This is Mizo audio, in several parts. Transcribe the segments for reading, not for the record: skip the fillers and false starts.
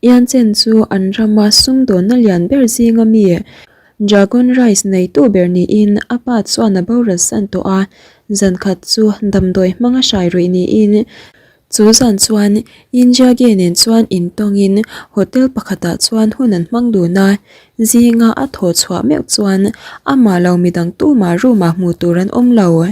Yanchen chu an rama sumdawnna lian ber zinga mi Dragon Rice neitu ber niin a pa chuan a boral san tawh a, zan khat chu damdawi hmanga hrai ruih niin chu zan chuan Injiage nen chuan intawngin hotel pakhatah chuan hun an hmang dun a, zinga a thaw chhuah meuh chuan amah lo midang tumah room ah hmuh tur an awm lo.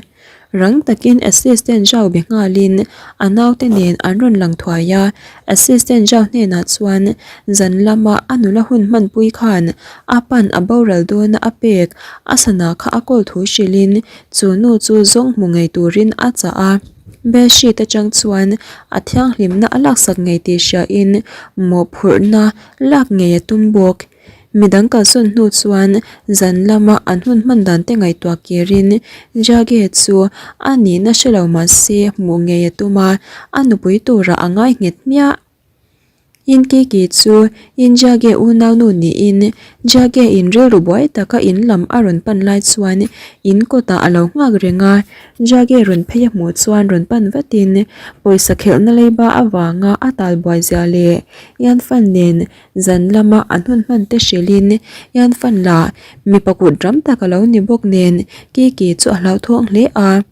Rang takin Assistant Zhao be nghalin a naute nen an rawn lang thuai a, Assistant Zhao hnenah chuan zan lama a nula hun hmanpui khan a pan a boral dawna a pek a sana kha a kawl thu hrilhin chu nu chu zawng hmu ngei turin a chah a. Bedsheet atang chuan a thianghlimna a laksak ngei tih hriain mawhphurhna lak ngei a tum bawk. Midang kalsawn hnu chuan zan lama an hun hman dan te ngaihtuah kirin Jage chu a nihna hre lo mah se hmuh ngei a tum a, a nupui turah a ngai nghet hmiah. Inkiki chu Injage unaunu niin Jage in rilru buai taka in lam a rawn pan lai chuan in kawtah a lo nghak reng a, Jage rawn phei a hmuh chuan rawn pan vatin pawisa khelhna leiba avanga a talbuai zia leh Yanfan nen Zan lama an hun hman te hrilhin Yan fan la mipa kut ram tak a lo ni bawk nen Kiki chu a hlauthawng hle a.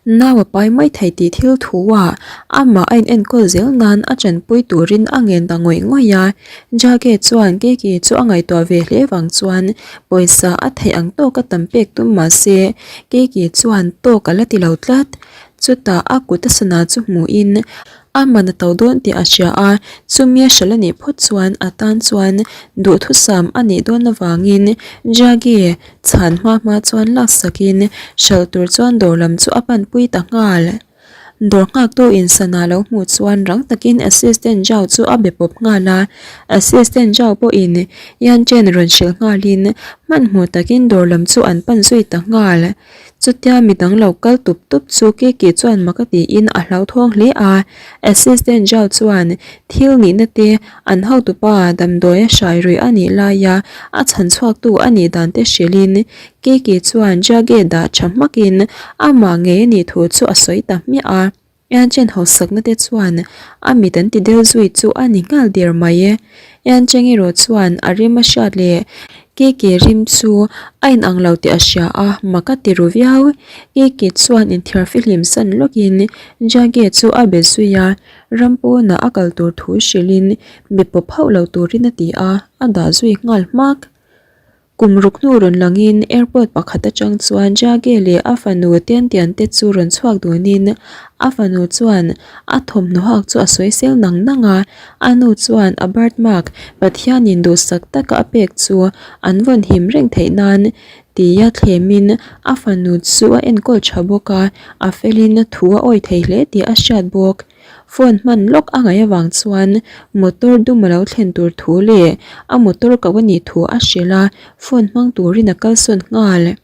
Nau a pai mai thei tih thil thu a, amah a inenkawl zel nan a chanpui turin a ngen ta ngawih ngawih a. Jage chuan Kiki chu a ngaihtuah ve hle vang chuan pawisa a theih ang tawk a tam pek tum mah se Kiki chuan tawk a la ti lo tlat. Chutah a kut a sana chu hmuhin A man a to dawn tih a hria a, chumi a hralh a nih phawt chuan a tan chuan duhthusam a nih dawn avangin Jaggi chhan hma hma chuan laksakin hralh tur chuan dawr lam chu a panpui ta nghal. Dawr nghaktu in sana lo hmuh chuan rang takin Assistant Zhao chu a be pawp nghal a, Assistant Zhao pawhin Yan Chen rawn hrilh nghalin hmanhmawh takin dawr lam chu an pan zui ta nghal. Chutia midang lo kal tup tup chu Kiki chuan mak a tiin a hlauthawng hle a, Assistant Zhao chuan thil nihna te an hotupa damdawi a hrai ruih a nih laia a chhan chhuaktu a nih dan te hrilhin Kiki chuan Jage dah tha hmakin amah ngei a nih thu chu a sawi ta hmiah a. Yanchen hausakna te chuan a mit an ti del zui chu a ni nghal der mai e. Yancheng erawh chuan a rim a hriat leh Kiki rim chu a inang lo tih a hria a, mak a ti ru viau. Kiki chuan inthiar fihlim san lawkin Jage chu a be zui a, ram pawnah a kal tur thu hrilhin mi pawp hauh lo turin a ti a, a dah zui nghal hmak. Kum ruk hnu rawn langin airport pakhat atang chuan Jage leh a fanu Tiantian te chu rawn chhuak dunin a fanu chuan a thawmhnaw hak chu a sawi sel nang nang a, a nu chuan a birthmark Pathianin duhsak taka a pek chu an vawn him reng theih nan tia thlemin a fanu chu a enkawl tha bawk a, a felin thu a awi thei hle tih a hriat bawk. Phone hman lawk a ngaih avang chuan motor dum a lo thlen tur thu leh a motor koh a nih thu a hrilh a, phone hmang turin a kalsawn nghal.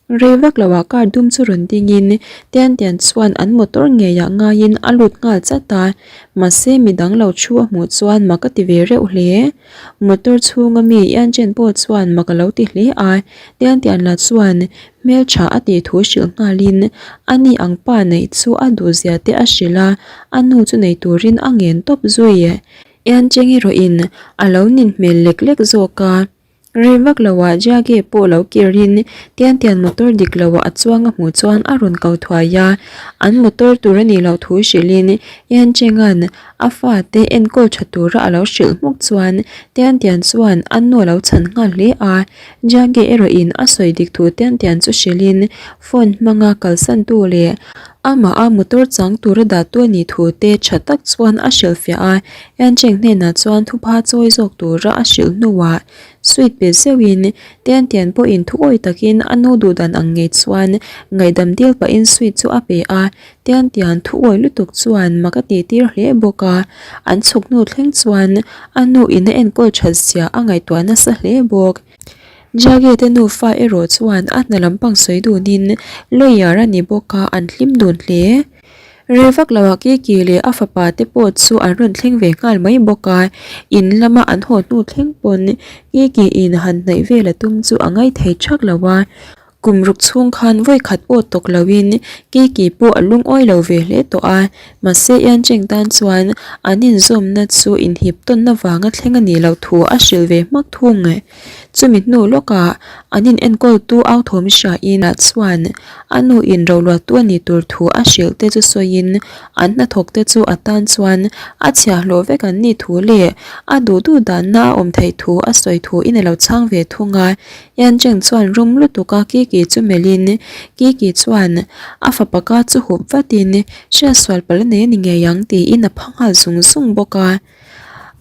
Rei vak loah car dum chu rawn dingin Tian Tian chuan an motor ngeiah ngaiin a lut nghal chat a, mahse midang lo thu a hmuh chuan mak a ti ve reuh hle. Motor chhunga mi Yan Chen pawh chuan mak a lo ti hle a, Tian Tian lah chuan Hmeltha a tih thu hrilh nghalin a ni ang pa neih chu a duhzia te a hrilh a, a nu chu nei turin a ngen tawp zui. Ian Cheng erawhin a lo nin hmel lek lek zawk a. Rei vak loah Jiage pawh lo kirin Tian Tian motor dik loah a chuang a hmuh chuan a rawn ko thuai a, an motor tur a nih loh thu hrilhin Ian Chenga'n a fate enkawl tha tura a lo hrilh hmuk chuan Tian Tian chuan a nu a lo chhan nghal hle a. Jage erawhin a sawi dik thu tian tian chu hrilhin phone hmanga kalsantu leh amah a motor chang tura dahtu a nih thu te tha tak chuan a hrilhfiah a, Yancheng hnenah chuan thupha chawi zawk tura a hrilh hnuah sweet pe zeuhin tian tian pawhin thu awi takin a nu duhdan ang ngei chuan ngaihdam dil pahin sweet chu a pe a, tian tian thu awi lutuk chuan mak a tih tir hle bawk a, an chhuk hnu thleng chuan a nu in a enkawl that zia a ngaihtuah nasa hle bawk. Jage te nufa erawh chuan a hna lampang sawi dunin lawyer a ni bawk a an hlim dun hle. Rei vak loah Kiki leh a fapa te pawh chu an rawn thleng ve nghal mai bawk a, in lama an haw hnu thleng pawn Kiki in han hnaih vel a tum chu a ngaithei thak lo a. Kum ruk chhung khan vawi khat pawh tawk loin Kiki pawh a lungawi lo ve hle tawh a, mahse Yancheng tan chuan an inzawmna chu inhip tawnna vanga thleng a nih loh thu a hrilh ve hmak thung. Chumi hnu lawkah an in enkawltu au thawm hriain ah chuan a nu in roluahtu a nih tur thu a hrilh te chu sawiin an hnathawk te chu a tan chuan a chhiahhlawh vek an nih thu leh a duh duh danna a awm theih thu a sawi thu in a lo chhang ve thung a. Yancheng chuan rum lutuk a Kiki chu melhin Kiki chuan a fapa ka chu hup vatin hriatsual palh a nei a ni ngei ang tiin a pha nghal zung zung bawk a.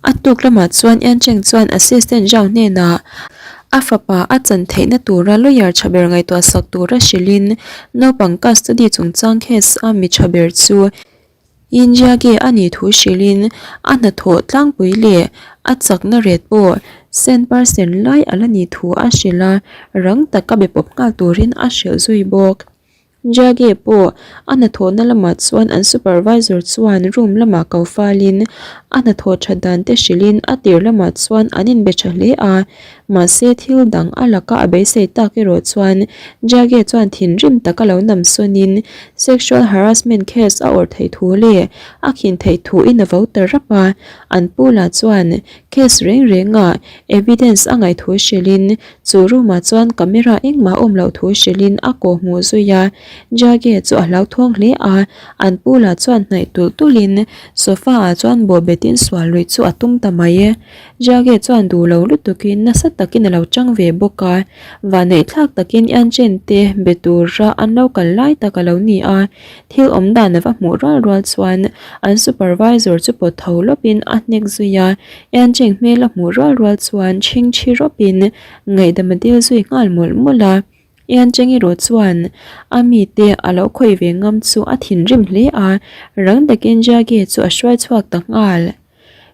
A tuk lamah chuan Yancheng chuan assistant Zhao hnenah a fapa a chan theihna tura lawyer tha ber ngaihtuah sak tura hrilhin naupang custody chungchang case a mi tha ber chu Injiage a nih thu hrilhin a hnathawh tlangpui leh a chakna ret pawh cent percent lai a la nih thu a hrilh a, rang taka be pawp nghal turin a hrilh zui bawk. Jage pawh a hnathawhna lamah chuan an supervisor chuan room lamah ko falin a hnathawh that dan te hrilhin a tir lamah chuan an inbe tha hle a, mahse thil dang a laka a beisei tak erawh chuan Jage chuan thinrim taka lo nam sawnin sexual harassment case a awrh theih thu leh a khin theih thu in a vo ta rap a, an pu lah chuan case reng rengah evidence a ngaih thu hrilhin Chu room ah chuan camera engmah a awm loh thu hrilhin a kaw hmuh zui a, Jage chu a hlauthawng hle a, an pu lah chuan hnaih tulh tulhin sofa ah chuan bawh betin sual luih chu a tum ta mai e. Jage chuan duh lo lutukin nasa takin a lo chang ve bawk a, vanneih thlak takin Yanchen te be tura an lo kal lai tak a lo ni a, thil awm dan a va hmuh rual rual chuan an supervisor chu pawt tho lawpin a hnek zui a, Yancheng hmel a hmuh rual rual chuan chhingchhi rawpin ngaihdam a dil zui nghal mawlh mawlh a. Yancheng erawh chuan a mite a lo khawih ve ngam chu a thinrim hle a, rang takin Jage chu a hruai chhuak ta nghal.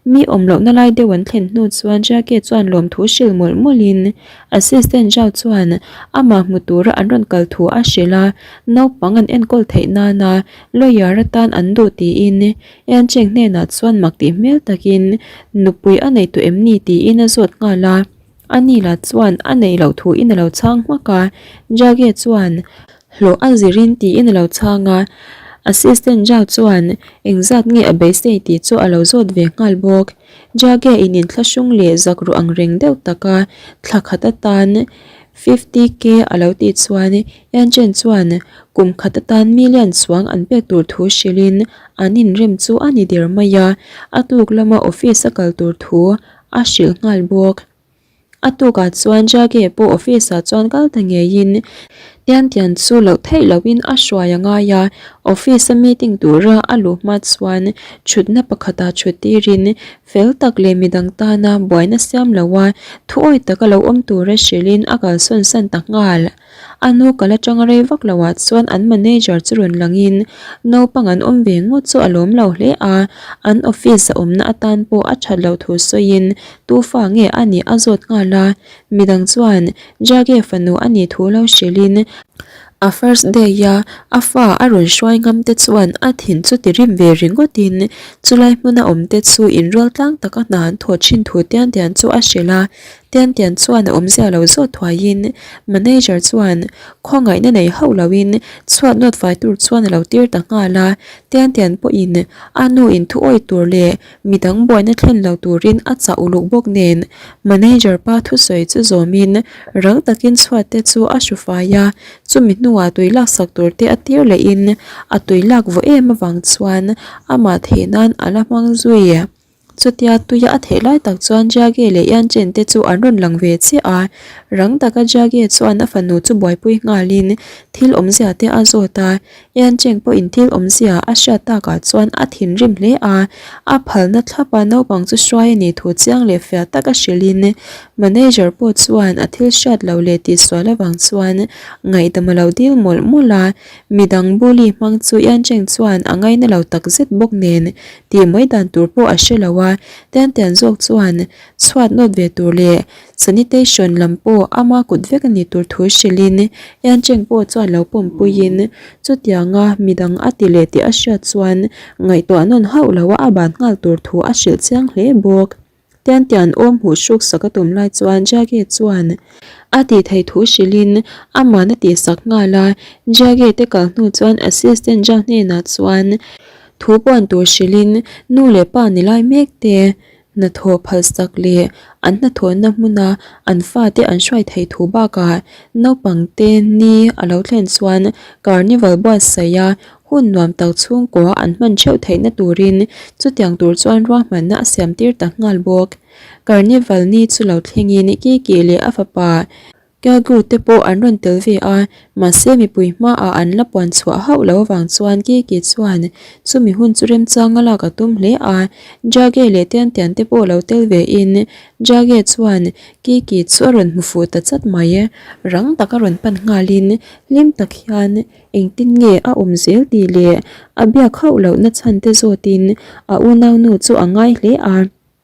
Mi awm lohna lai deuh an thlen hnu chuan Jage chuan lawmthu hrilh mawlh mawlhin Assistant Zhao chuan amah hmu tura an rawn kal thu a hrilh a, naupang an enkawl theih nana lawyer atan an duh tiin Yancheng hnenah chuan mak tih hmel takin nupui a nei tawh em ni tiin a zawt nghal a, a ni lah chuan a neih loh thuin a lo chhang hmak a, Jage chuan hlawh a zirin tiin a lo chhang a, Assistant Zhao chuan engzat nge a beisei tih chu a lo zawt ve nghal bawk. Jage in inthlahrung leh zak ruh ang reng deuh taka thla khat atan 50K a lo tih chuan Yanchen chuan kum khat atan million chuang an pek tur thu hrilhin an inrem chu a ni der mai a, a tuk lama office a kal tur thu a hrilh nghal bawk. A tukah chuan Jage pawh office ah chuan kal ta ngeiin Tian Tian chu loh theih lohin a hruai a ngai a, office a meeting tura a luh hma chuan thutna pakhatah thut tirin fel tak leh midang tana buaina siam loha thuawi taka lo awm tura hrilhin a kalsawn san ta nghal. A nu kal atanga rei vak loh ah chuan an manager chu rawn langin naupang an awm ve ngawt chu a lawm lo hle a, an office a awmna atan pawh a that loh thu sawiin tu fa nge a nih a zawt nghal a, midang chuan Jage fanu a nih thu lo hrilhin a first day a a fa a rawn hruai ngam te chuan a thin chu ti rim ve ringawtin chulai hmuna awm te chu inrual tlang taka hna an thawh thin thu tian tian chu a hrilh a. Tian Tian chuan a awmzia lo zawt thuaiin manager chuan khawngaihna nei hauh loin chhuat nawt fai tur chuan a lo tir ta nghal a, Tian Tian pawhin a nu in thu awih tur leh midang buaina thlen lo turin a chah uluk bawk nen manager pa thusawi chu zawmin rang takin chhuat te chu a hru fai a, chumi hnuah tui laksak tur te a tir lehin a tui lak vaw em avang chuan amah theih nan a la hmang zui. Chutia tuia a theih lai tak chuan Jage leh Yanchen te chu an rawn lang ve chiah a, rang taka Jage chuan a fanu chu buaipui nghalin thil awmzia te a zawt a, Yancheng pawhin thil awmzia a hriat takah chuan a thinrim hle a, a phalna thlapa naupang chu hruai a nih thu chiang leh fiah taka hrilhin manager pawh chuan a thil hriat loh leh tihsual avang chuan ngaihdam a lo dil mawlh mawlh a, midang bully hmang chu Yancheng chuan a ngaina lo takzet bawk nen Tih mai dan tur pawh a hre lo a, Tian Tian zawk chuan chhuat nawt ve tur leh sanitation lam pawh ama kut vek a ni tur thu hrilhin Yan Cheng pawh chuan lo pawmpuiin chutianga midang a ti leh tih a hriat chuan ngaihtuah nawn hauh lo a a ban nghal tur thu a hrilh chiang hle bawk. Tian Tian awm huh hruk sak a tum lai chuan Jage chuan. A tih theih thu hrilhin ama'n a tihsak nghal a, Jage te kal hnu chuan assistant Jha hnenah chuan thu puan tur hrilhin nu leh pa ni lai mek te hnathawh phalsak leh an hnathawhna hmuna an fate an hruai theih thu bakah naupangte ni a lo thlen chuan carnival buatsaih a hun nuam tak chhungkua an hman theuh theihna turin chutiang tur chuan ruahmanna a siam tir ta nghal bawk. Carnival ni chu lo thlengin Kiki leh a fapa Kyagu te pawh an rawn tel ve a, mahse mipui hmaah an la puan chhuah hauh lo avang chuan Kiki chuan chumi hun chu remchang a lak a tum hle a, Jage leh Tiantian te pawh lo tel ve in Jage chuan Kiki chu a rawn hmu fuh ta chat mai. Rang taka rawn pan nghalin hlim tak hian engtin nge a awm zel tih leh a biak hauh lohna chhan te zawtin a unaunu chu a ngai hle a.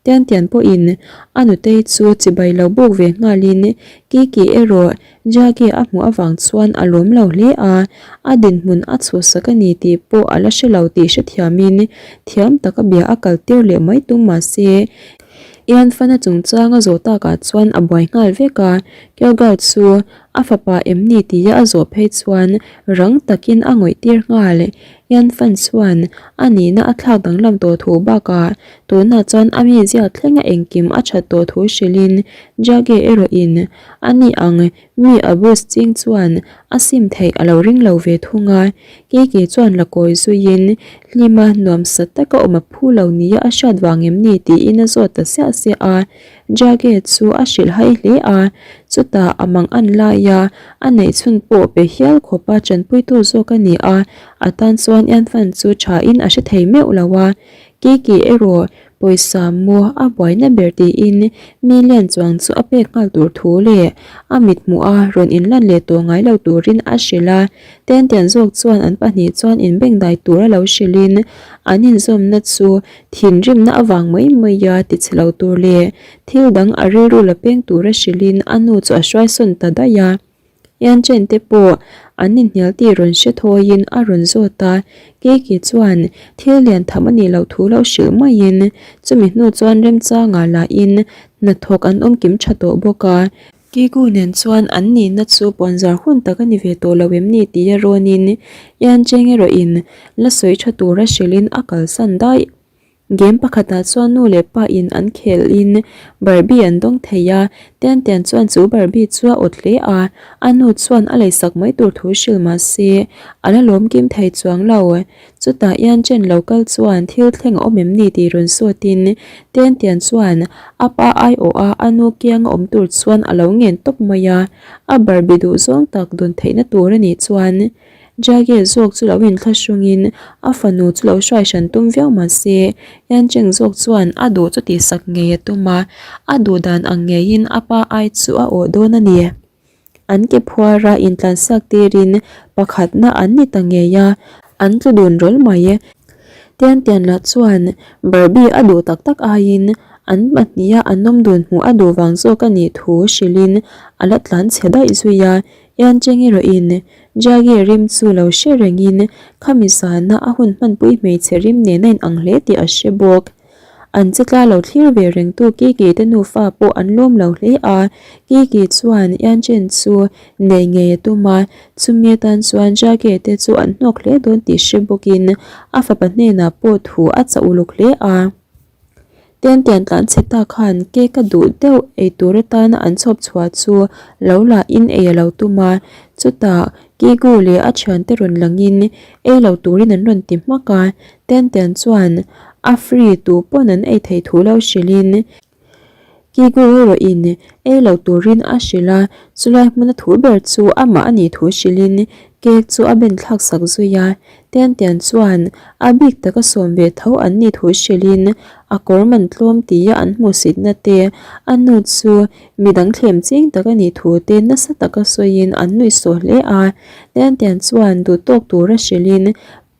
Tiantian pawhin a nutei chu chibai lo buk ve nghalin Kiki erawh Jage a hmuh avang chuan a lawm lo hle a, a dinhmun a chhuhsak a ni tih pawh a la hre lo tih hrethiamin thiam taka bia a kal tir leh mai tum mah se Ian Fana chungchang a zawh takah chuan a buai nghal vek a, Kyogal chu a fapa em ni tia a zawh phei chuan rang takin a ngawih tir nghal. Ian Fan chuan a nihna a thlak danglam tawh thu bakah Tunah chuan a mizia thlenga engkim a that tawh thu hrilhin Jage erawhin a ni ang mi a bus ching chuan a sim theih a lo ring lo ve thung a. Kiki chuan la kawi zuiin hlima nuamsa taka awm a phu lo nia a hriat vang em ni tiin a zawt ta siah siah a. Jage chu a hrilh hai hle a, chutah a mang an laia a neih chhun pawh pe hial khawpa tanpuitu zawk a ni a, a tan chuan Ianfan chu thain a hre thei meuh lo a. Kiki erawh pawisa maw a buaina ber tiin mi lian chuang chu a pek nghal tur thu leh a mithmuh a rawn inlan leh tawh ngai lo turin a hrilh a. Tentian zawk chuan an pahnih chuan inbengdai tur a lo hrilhin an inzawmna chu thinrimna avang mai mai a tichhe lo tur leh thil dang a rilru la peng tura hrilhin a nu chu a hruaisawn ta daih a. Ianchen te pawh an inhnial tih rawn hre thawiin a rawn zawt a, Kiki chuan thil lian tham a nih loh thu lo hrilh maiin chumi hnu chuan remchangah lahin hnathawk an awm kim tha tawh bawk a. Kiku nen chuan an nihna chu puanzar hun tak a ni ve tawh lo em ni tia rawnin Iancheng erawhin la sawi tha tura hrilhin a kalsan daih. Game pakhatah chuan nu leh pa in an khel in Barbie an dawng thei a, Tian Tian chuan chu Barbie chu a awt hle a, a nu chuan a leisak mai tur thu hrilh mah se a la lawm kim thei chuang lo. Chutah Ian Chen lo kal chuan thil thleng a awm em ni tih rawn sawt in Tian Tian chuan a pa aiawh a a nu kianga awm tur chuan a lo ngen tawp mai a, a Barbie duhzawng tak dawn theihna tur a nih chuan Jage zawk chu lo inthlahrungin a fanu chu lo hruai hran tum viau mah se, Yancheng zawk chuan a duh chu tihsak ngei a tum a, a duh dan ang ngeiin a pa ai chu a awh dawn a ni. An ke phuara intlansiak tirin pakhatna an ni ta ngei a, an tlu dun rawlh mai. Tian Tian lah chuan Barbie a duh tak tak aiin an pahniha an awm dun hmuh a duh vang zawk a nih thu hrilhin a la tlanchhe daih zui a, Yancheng erawhin Jage rim chu lo hre rengin khami zana a hun hmanpui hmeichhe rim nen a inang hle tih a hre bawk. An che tla lo thlir ve rengtu Kiki te nufa pawh an lawm lo hle a, Kiki chuan Yanchen chu nei ngei a tum a, chumi atan chuan Jage te chu an hnawk hle dawn tih hre bawkin a fapa hnenah pawh thu a chah uluk hle a. Tiantian tlan chhe ta khan cake a duh deuh ei tur atana an chhawp chhuah chu lo la in ei a lo tum a, chutah Kigu leh a thiante rawn langin ei lo turin an rawn ti hmak a, Tiantian chuan a free tu pawn an ei thei thu lo hrilhin Kigu erawhin ei lo turin a hrilh a, chulai hmuna thu ber chu amah a nih thu hrilhin cake chu a ben thlak sak zui a. Tiantian chuan a bik taka sawm ve tho an nih thu hrilhin a kawr man tlawm tia an hmuhsitna te, a nu chu midang thlem ching tak a nih thu te nasa taka sawiin an nuihsawh hle a. Tiantian chuan duhtawk tura hrilhin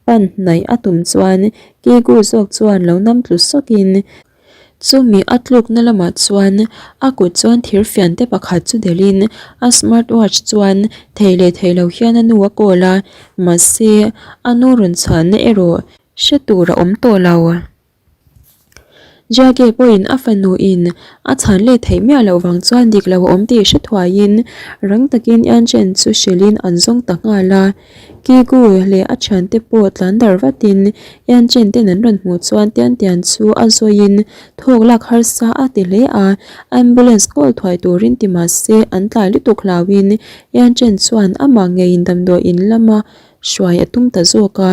pan hnaih a tum chuan Kigu zawk chuan lo nam tlu sawkin Chumi a tlukna lamah chuan a kut chuan thir fiante pakhat chu delhin a smart watch chuan thei leh thei lo hian a nu a call a, mahse a nu rawn chhanna erawh hre tur a awm tawh lo. Jage pawhin a fanu in a chhan let theih miah loh vang chuan dik lo a awm tih hre thuaiin rang takin Yanchen chu hrilhin an zawng ta nghal a. Kigu leh a thiante pawh tlan dar vatin Yanchen ten an rawn hmuh chuan Tian Tian chu a zawiin thawk lak harsa a ti hle a, ambulance call thuai turin ti mah se an tlai lutuk hlauhin Yanchen chuan amah ngeiin damdawi in lama hruai a tum ta zawk a.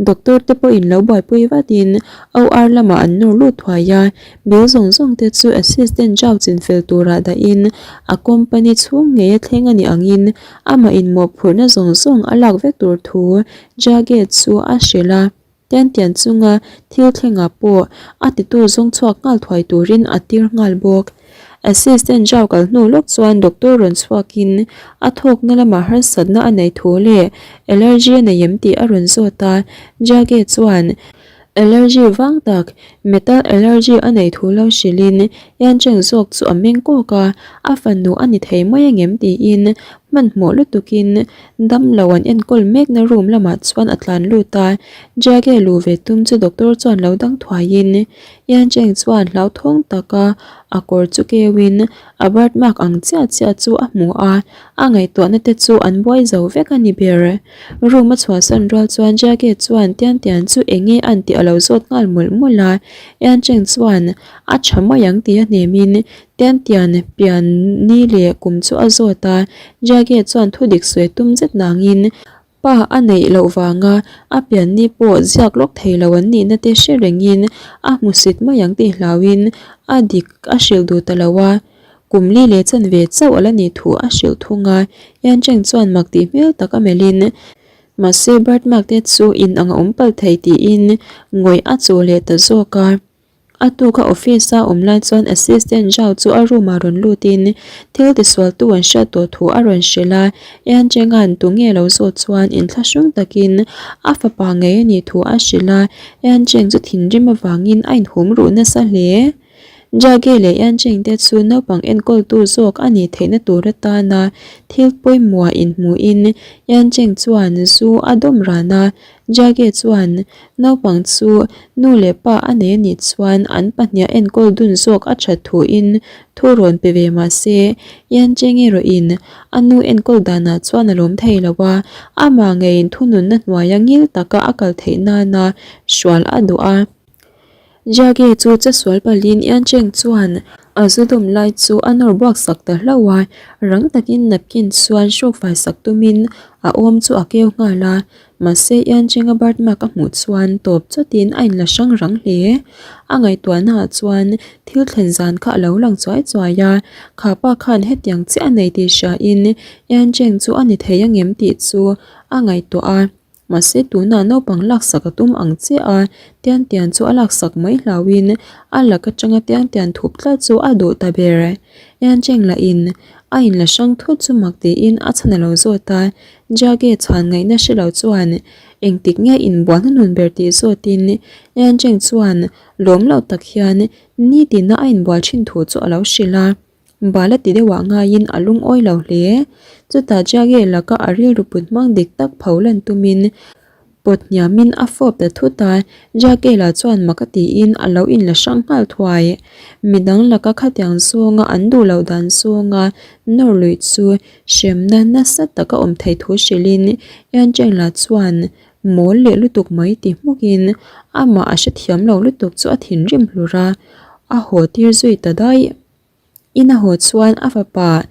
Doctor te pawhin lo buaipui vatin OR lamah an nawr lut thuai a, bill zawng zawng te chu assistant Zhao chinfel turah dahin a company chhung ngei a thleng a nih angin amah inmawhphurhna zawng zawng a lak vek tur thu Jage chu a hrilh a. Tian tian chunga thil thlengah pawh a titu zawng chhuak nghal thuai turin a tir nghal bawk. Assistant Zhao kal hnu lawk chuan doctor rawn chhuakin a thawkna lamah harsatna a nei thu leh allergy a nei em tih a rawn zawt a, Jage chuan allergy vang tak metal allergy a nei thu lo hrilhin Yancheng zawk chu a meng kawk a, a fanu a ni thei mai angem tiin hmanhmawh lutukin damlo an enkawl mekna room lamah chuan a tlan lut a, Jage luh ve tum chu doctor chuan lo dang thuaiin Yancheng chuan hlauthawng taka a kawr chu keuin a birth mark ang chiah chiah chu a hmu a, a ngaihtuahna te chu an buai zo vek a ni ber. Room a chhuahsan rual chuan Jage chuan Tian Tian chu eng nge an tih a lo zawt nghal mawlh mawlh a, Yancheng chuan a tha mai ang tih a hnemin Tian Tian pian ni leh kum chu a zawt a, Jage chuan thudik sawi tum zet nangin Pa a neih loh vanga a pianni pawh ziak lawk thei lo an nihna te hre rengin a hmusit mai ang tih hlauhin a dik a hrilh duh ta lo a, kum li leh chanve chauh a la nih thu a hrilh thung a, Yancheng chuan mak tih hmel tak a melhin mahse birth mark te chu in ang a awm palh thei tiin ngawih a chuh leh ta zawk a. A tuka office a awm lai chuan assistant Zhao chu a room ah rawn lutin thil tisualtu an hriat tawh thu a rawn hrilh a, Yan Chenga'n tunge lo zawt chuan inthlahrung takin a fapa ngei a nih thu a hrilh a, Yan Cheng chu thinrim avangin a inhum ruh nasa hle. Jage leh Yan Cheng te chu naupang enkawltu zawk a nih theihna tur atana thil pawimawh inhmuhin Yan Cheng chuan zu a dawm ran a, Jage chuan Naupang chu nu leh pa a nei a nih chuan an pahniha enkawl dun zawk a that thuin thu rawn pe ve mah se, Yancheng erawhin a nu enkawl danah chuan a lawm thei lo a, amah ngeiin thununna hnuaia ngil taka a kal theih nana hrual a duh a. Jage chu chesual palhin Yancheng chuan a zu dawm lai chu a nawr buak sak ta hlauh a, rang takin napkin chuan hrukfai sak tumin a awm chu a keu nghal a, Mahse Iancheng a birth mark a hmuh chuan tawp chawtin a inla hrang rang hle. A ngaihtuahnaah chuan thil thlen zan kha a lo lang chuai chuai a, kha pa khan hetiang chiah a nei tih hriain Iancheng chu a ni thei angem tih chu a ngaihtuah a. Mahse tunah naupang laksak a tum ang chiah a, Tian Tian chu a laksak mai hlauhin a lak atanga Tian Tian thup tlat chu a duh ta ber. Iancheng lahin a inla hrang thut chu mak tiin a chhan a lo zawt a, Jage chhan ngaihna hre lo chuan engtik nge inbual hnunun ber tih zawtin Yancheng chuan lawm lo tak hian nitina a inbual thin thu chu a lo hrilh a, bal a ti deuhah ngaiin a lungawi lo hle. Chutah Jage laka a rilru put hmang dik tak pho lan tumin pawt hniamin a fawp ta thut a, Jage lah chuan mak a tiin a lo inla hrang nghal thuai. Midang laka khatiang zawnga an duh loh dan zawnga nawr luih chu Hremna nasa taka awm thei thu hrilhin Yancheng lah chuan mawl leh lutuk mai ti hmukin amah a hrethiam lo lutuk chu a thinrim hlur a, a haw tir zui ta daih. Ina haw chuan a fapa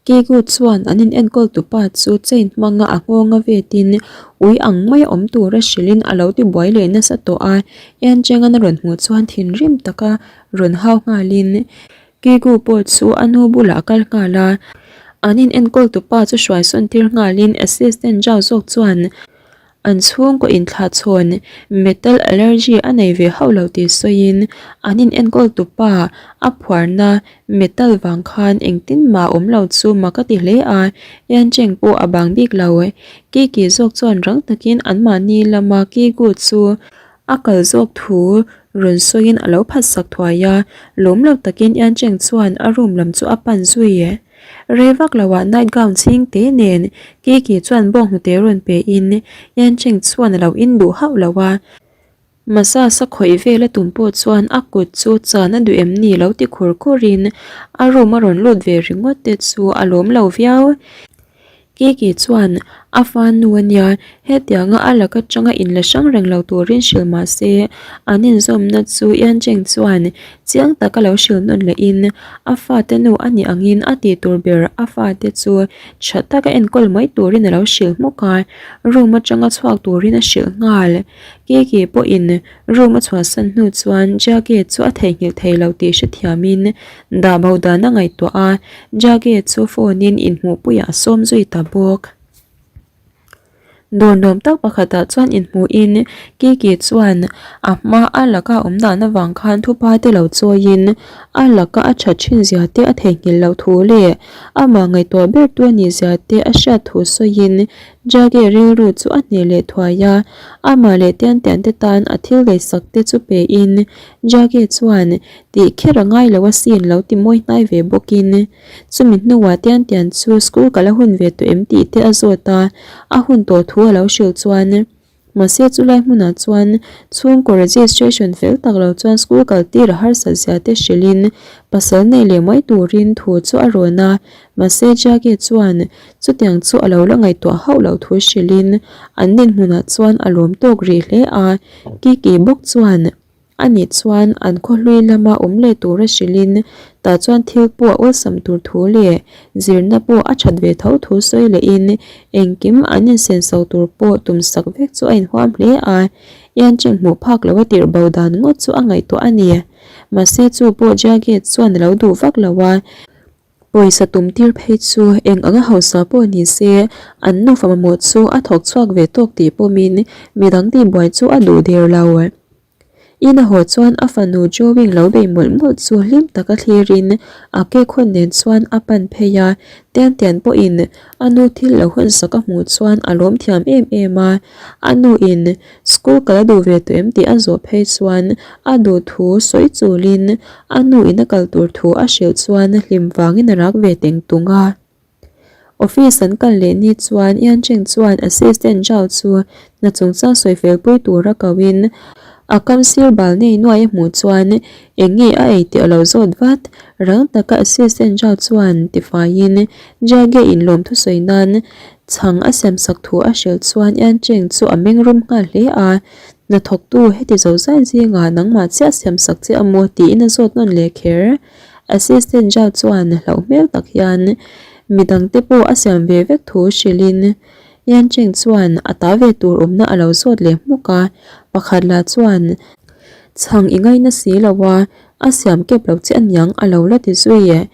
Kigu chuan an in enkawl tupa chu chain hmanga a nghawnga vetin ui ang maia awm tura hrilhin a lo tibuai leh nasa tawh a, Yancheng-an a rawn hmuh chuan thinrim taka rawn hau nghalin Kigu pawh chu a nu bulah a kal nghal a, an in enkawl tupa chu hruai sawn tir nghalin assistant Zhao zawk chuan an chhungkaw inthlahchhawn metal allergy a nei ve hauh lo tih sawiin an in enkawl tupa a phuarna metal vang khan engtin mah awm lo chu mak a ti hle a, Yancheng pawh a bang bik lo. Kiki zawk chuan rang takin anmahni lama Kigu chu A kal zawk thu rawn sawiin a lo phatsak thuai a, lawm lo takin Yancheng chuan a room lam chu a pan zui e. Rei vak loah night gown chhing te nen Kiki chuan bawnghnute rawn pe in Yancheng chuan a lo in duh hauh lo a. Massage a khawih vel a tum pawh chuan a kut chu chan a duh em ni lo ti khur khur in a room a rawn lut ve ringawt te chu a lawm lo viau. Kiki chuan a fa nu a nia, hetianga a lak atanga inla hrang reng lo turin hrilh mah se, an inzawmna chu Yancheng chuan chiang taka lo hrilh nawn lehin a fate nu a nih angin a tih tur ber a fate chu tha taka enkawl mai turin a lo hrilh hmawk a, room atanga chhuak turin a hrilh nghal. Kiki pawhin room a chhuahsan hnu chuan Jage chu a theihnghilh thei lo tih hrethiamin dah bo dan a ngaihtuah a, Jage chu phone in inhmuhpuiah a sawm zui ta bawk. Dawr nuam tak pakhatah chuan inhmuhin Kiki chuan a hma a laka awm dan avang khan thupa te lo chawiin a laka a that thin zia te a theihnghilh loh thu leh amah ngaihtuah ber tu a nih zia te a hriat thu sawiin Jage rilru chu a hneh leh thuai a, amah leh Tian Tian te tan a thil leisak te chu pein Jage chuan Tih kher a ngai lo asin lo ti mawi hnai ve bawkin chumi hnuah Tian Tian chu school kal a hun ve tawh em tih te a zawt a, a hun tawh thu a lo hrilh chuan mahse chulai hmunah chuan chhungkaw registration fel tak lo chuan school kal tir a harsat zia te hrilhin pasal nei leh mai turin thu chu a rawn a, mahse Jage chuan chutiang chu a lo la ngaihtuah hauh loh thu hrilhin an dinhmunah chuan a lawm tawk rih hle a, Kiki bawk chuan. A nih chuan an khawhlui lama awm leh tura hrilhin tah chuan thil pawh a awlsam tur thu leh zirna pawh a that ve tho thu sawi lehin engkim an insenso tur pawh tum sak vek chu a inhuam hle a, Yancheng hmuh phak lo a tirh bo dan ngawt chu a ngaihtuah a ni. Mahse chu pawh Jiage chuan a lo duh vak lo a. Pawisa tum tir phei chu eng anga hausa pawh ni se an nufa mamawh chu a thawk chhuak ve tawk tih pawmin midang tihbuai chu a duh der lo. Ina haw chuan a fanu Joey lo bei mawlh mawlh chu hlim taka thlirin a cake hawn nen chuan a pan phei a, Tian Tian pawhin a nu thil lo hawn sak a hmuh chuan a lawm thiam em em a, a nu in School kal a duh ve tawh em tih a zawh phei chuan a duh thu sawi chulin a nu in a kal tur thu a hrilh chuan hlim vangin a rak ve teng tung a. Office an kal leh ni chuan Ian Cheng chuan Assistant Zhao chu hna chungchang sawi fel pui tura ko in a kam sir bal nei nuai a hmuh chuan eng nge a ei tih a lo zawt vat. Rang taka Assistant Zhao chuan tifaiin Jia Ge in lawm thusawi nan chhang a siam sak thu a hrilh chuan Ian Cheng chu a meng rum nghal hle a, Hnathawktu heti zo zai zingah nangmah chiah siam sak che a maw tiin a zawt nawn leh kher. Assistant Zhao chuan hlauh hmel tak hian midangte pawh a siam ve vek thu hrilhin Yan Cheng chuan a ta ve tur awmna a lo zawt leh hmuk a, pakhat lah chuan chhang i ngaina si lo a, a siam kep lo che aniang a lo la ti zui e.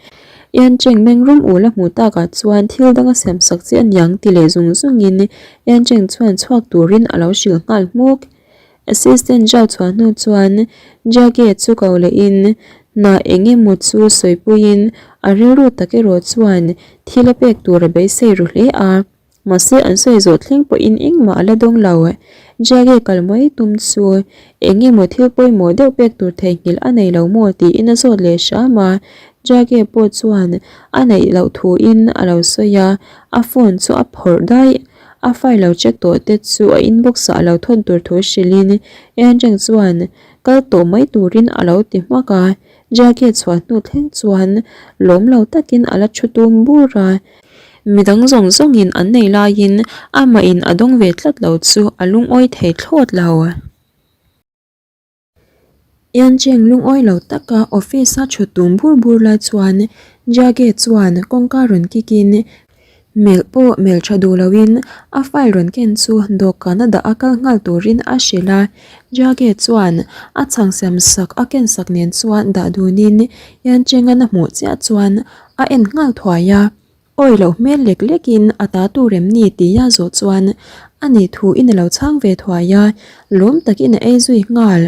Yan Cheng meng rum ul a hmuh takah chuan thil dang a siam sak che aniang ti leh zung zungin Yan Cheng chuan chhuak turin a lo hrilh nghal hmuk. Assistant Zhao chhuah hnu chuan Jage chu ko lehin hna eng emaw chu sawipuiin a rilru tak erawh chuan thil a pek tur a beisei ru hle a, mahse an sawi zawh thleng pawhin engmah a la dawng lo. Jage kal mai tum chu eng emaw thil pawimawh deuh pek tur theihnghilh a nei lo maw tiin a zawt leh hram a, Jage pawh chuan a neih loh thuin a lo sawi a, a phone chu a phawrh daih. A file lo check tawh te chu a inbox ah a lo thawn tur thu hrilhin Enreng chuan kal tawh mai turin a lo ti hmak a, Jackie chhuah hnu thleng chuan lawm lo takin a la thu tum bur a, midang zawng zawngin an nei laiin amah in a dawng ve tlat lo chu a lungawi thei thlawt lo. Yancheng lungawi lo taka office a thut tum bur bur lai chuan Jage chuan kawngka rawn kik in melh pawh melh tha duh loin a file rawn ken chu dawhkan a dah a kal nghal turin a hrilh a. Jage chuan a chhang siam sak a ken sak nen chuan dah dunin Yancheng-an a hmuh chiah chuan a en nghal thuai a. Awi loh hmel lek lek in a ta tur em ni tih a zawh chuan a nih thu in a lo chhang ve thuai a, lawm tak in a ei zui nghal.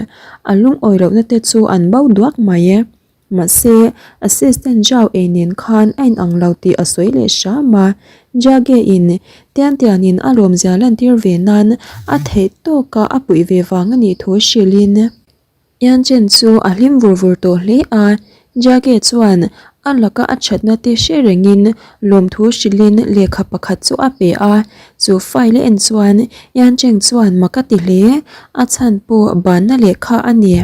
A lungawi lohna te chu an bo duak mai e. Mahse, assistant Zhao ei nen khan a inang lo tih a sawi leh hram a, Jage in Tian Tian in a lawmzia lantir ve nan a theih tawk a a puih ve vang a nih thu hrilh in. Yanchen chu a hlim vur vur tawh hle a, Jage chuan A laka a thatna te hre rengin lawmthu hrilhin lehkha pakhat chu a pe a, chu file a en chuan Yancheng chuan mak a ti hle, a chhan pawh banna lehkha a ni.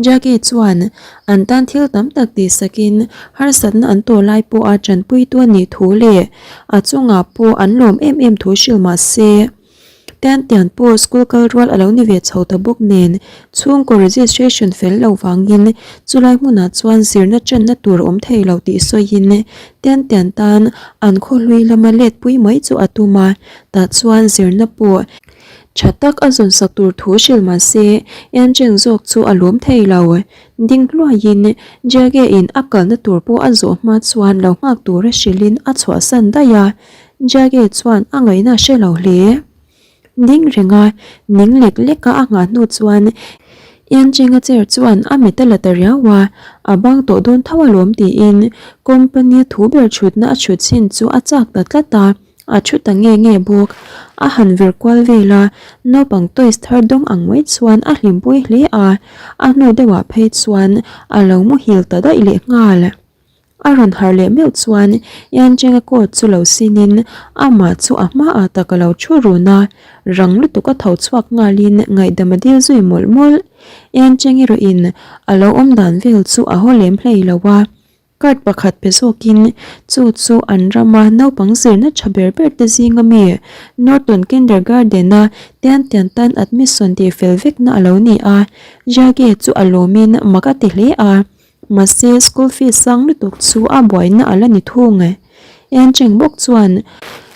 Jackie chuan an tan thil tam tak tihsakin harsatna an tawh lai pawha tanpuitu a nih thu leh a chungah pawh an lawm em em thu hrilh mah se, Tian tian pawh school kal rual a lo ni ve chho ta bawk nen chhungkaw registration fel lo vangin chulai hmunah chuan zirna channa tur a awm thei lo tih sawiin tian tian tan an khaw hlui lama let pui mai chu a tum a, tah chuan zirna pawh tha tak a zawn sak tur thu hrilh mah se Encheng zawk chu a lawm thei lo. Ding hluaiin Jage in a kalna tur pawh a zawh hma chuan lo nghak tura hrilhin a chhuahsan daih a. Jage chuan a ngaihna a hre lo hle. Ding renga ning lek leka a nghah hnu chuan Iancheng-a chair chuan a mit a la ta riau a, a bang tawh dawn tho alawm tiin company-a thu ber chhutna a chhut chin chu a chak ta tlat a, a thu ta nge nge bawk. A han vir kual vel a, naupang toys thar dawng ang mai chuan a hlimpui hle a, a hnu deuhah phei chuan a lo muhil ta daih lehnghal. A rawn harh leh meuh chuan Yancheng-a coat chu lo sinin amah chu a hmaah tak a lo thu run a, rang lutuk a tho chhuak nghalin ngaihdam a dil zui mawlh mawlh. Yancheng erawhin a lo awm dan vel chu a haw lem hlei lo a, card pakhat pe zawkin chu chu an rama naupang zirna tha ber ber te zinga mi Norton Kindergarten-a Tian Tian tan admission tih fel vekna a lo ni a, Jage chu a lawmin mak a ti hle a. Mahse, school fees sang lutuk chu a buaina a la ni thung e. Encheng bawk chuan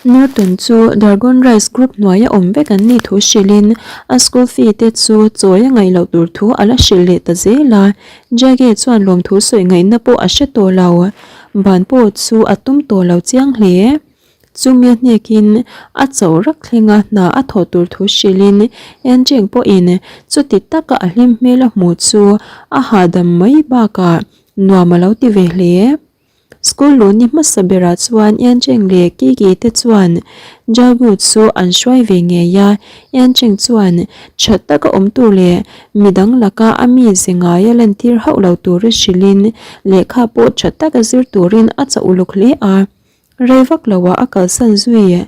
Norton chu Dargon Rice Group hnuaia awm vek an nih thu hrilhin a school fee te chu chawi a ngaih loh tur thu a la hrilh leh ta zel a. Jage chuan lawmthu sawi ngaihna pawh a hre tawh lo. Ban pawh chu a tum tawh lo chiang hle. Chumi a hnekin a cho rak thlenga hna a thawh tur thu hrilhin Encheng pawhin chuti taka a hlim hmel a hmuh chu a hahdam mai bakah nuam a lo ti ve hle. School luh ni hmasa berah chuan Encheng leh Kiki te chuan Jagu chu an hruai ve ngei a, Encheng chuan tha taka awm tur leh midang laka a mize ngai a lantir hauh lo tura hrilhin lehkha pawh tha taka zir turin a chauh uluk hle a. Rei vak lo ah a kalsan zui.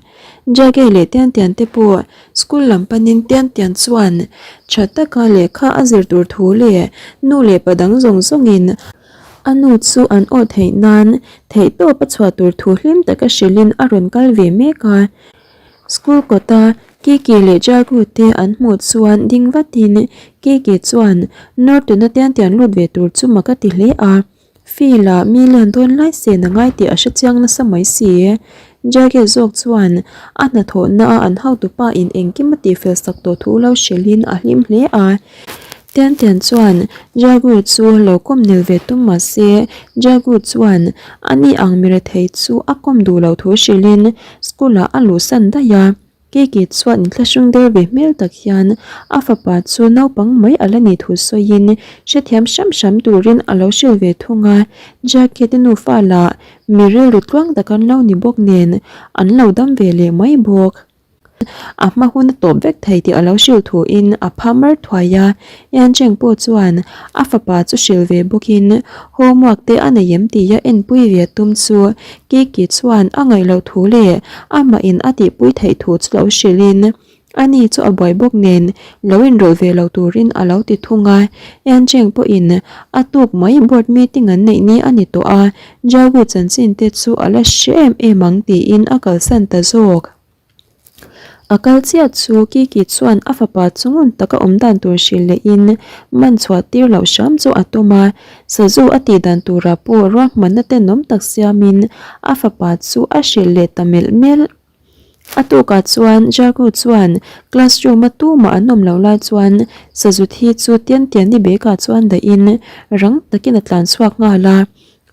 Jage leh Tian Tian te pawh school lam panin Tian Tian chuan tha taka lehkha a zir tur thu leh nu leh pa dang zawng zawngin a nu chu an awh theih nan theihtawp a chhuah tur thu hlim taka hrilhin a rawn kal ve mek a. School kawta Kiki leh Jagu te an hmuh chuan ding vatin Kiki chuan Norton-a Tian Tian lut ve tur chu mak a ti hle a. Field ah mi lian dawn lai sen a ngai tih a hre chiang nasa mai si. Jage zawk chuan a hnathawhna a an hotupa in engkim a tihfel sak tawh thu lo hrilhin a hlim hle a. Tian Tian chuan Jagu chu lo kawm nel ve tum mah se Jagu chuan a ni ang mi rethei chu a kawm duh loh thu hrilhin school ah a luhsan daih a. Kiki chuan inthlahrung der ve hmel tak hian a fapa chu naupang mai a la nih thu sawiin hrethiam hram hram turin a lo hrilh ve thung a, Jackie te nufa lah mi rilru tluang tak an lo ni bawk nen an lo dam ve leh mai bawk. A hma hun a tawp vek thei tih a lo hrilh thuin a pha mar thuai a, Yancheng pawh chuan a fapa chu hrilh ve bawkin homework te a nei em tia enpui ve tum chu Kiki chuan a ngaih loh thu leh amah in a tihpui theih thu chu lo hrilhin ani chu a buai bawk nen lo inrawlh ve lo turin a lo ti thung a. Yancheng pawhin a tuk mai board meeting an neih ni a ni tawh a, Jagu chanchin te chu a la hre em em ang tiin a kalsan ta zawk. A kal chiah chu Kiki chuan a fapa chu ngun taka awm dan tur hrilh lehin man chhuah tir loh hram chu a tum a, sazu a tih dan turah pawh ruahmanna tenawm tak siamin a fapa chu a hrilh leh ta melh melh. A tukah chuan Jagu chuan classroom a tumah an awm loh lai chuan sazu thi chu Tiantiani bag ah chuan dahin rang takin a tlan chhuak nghal a.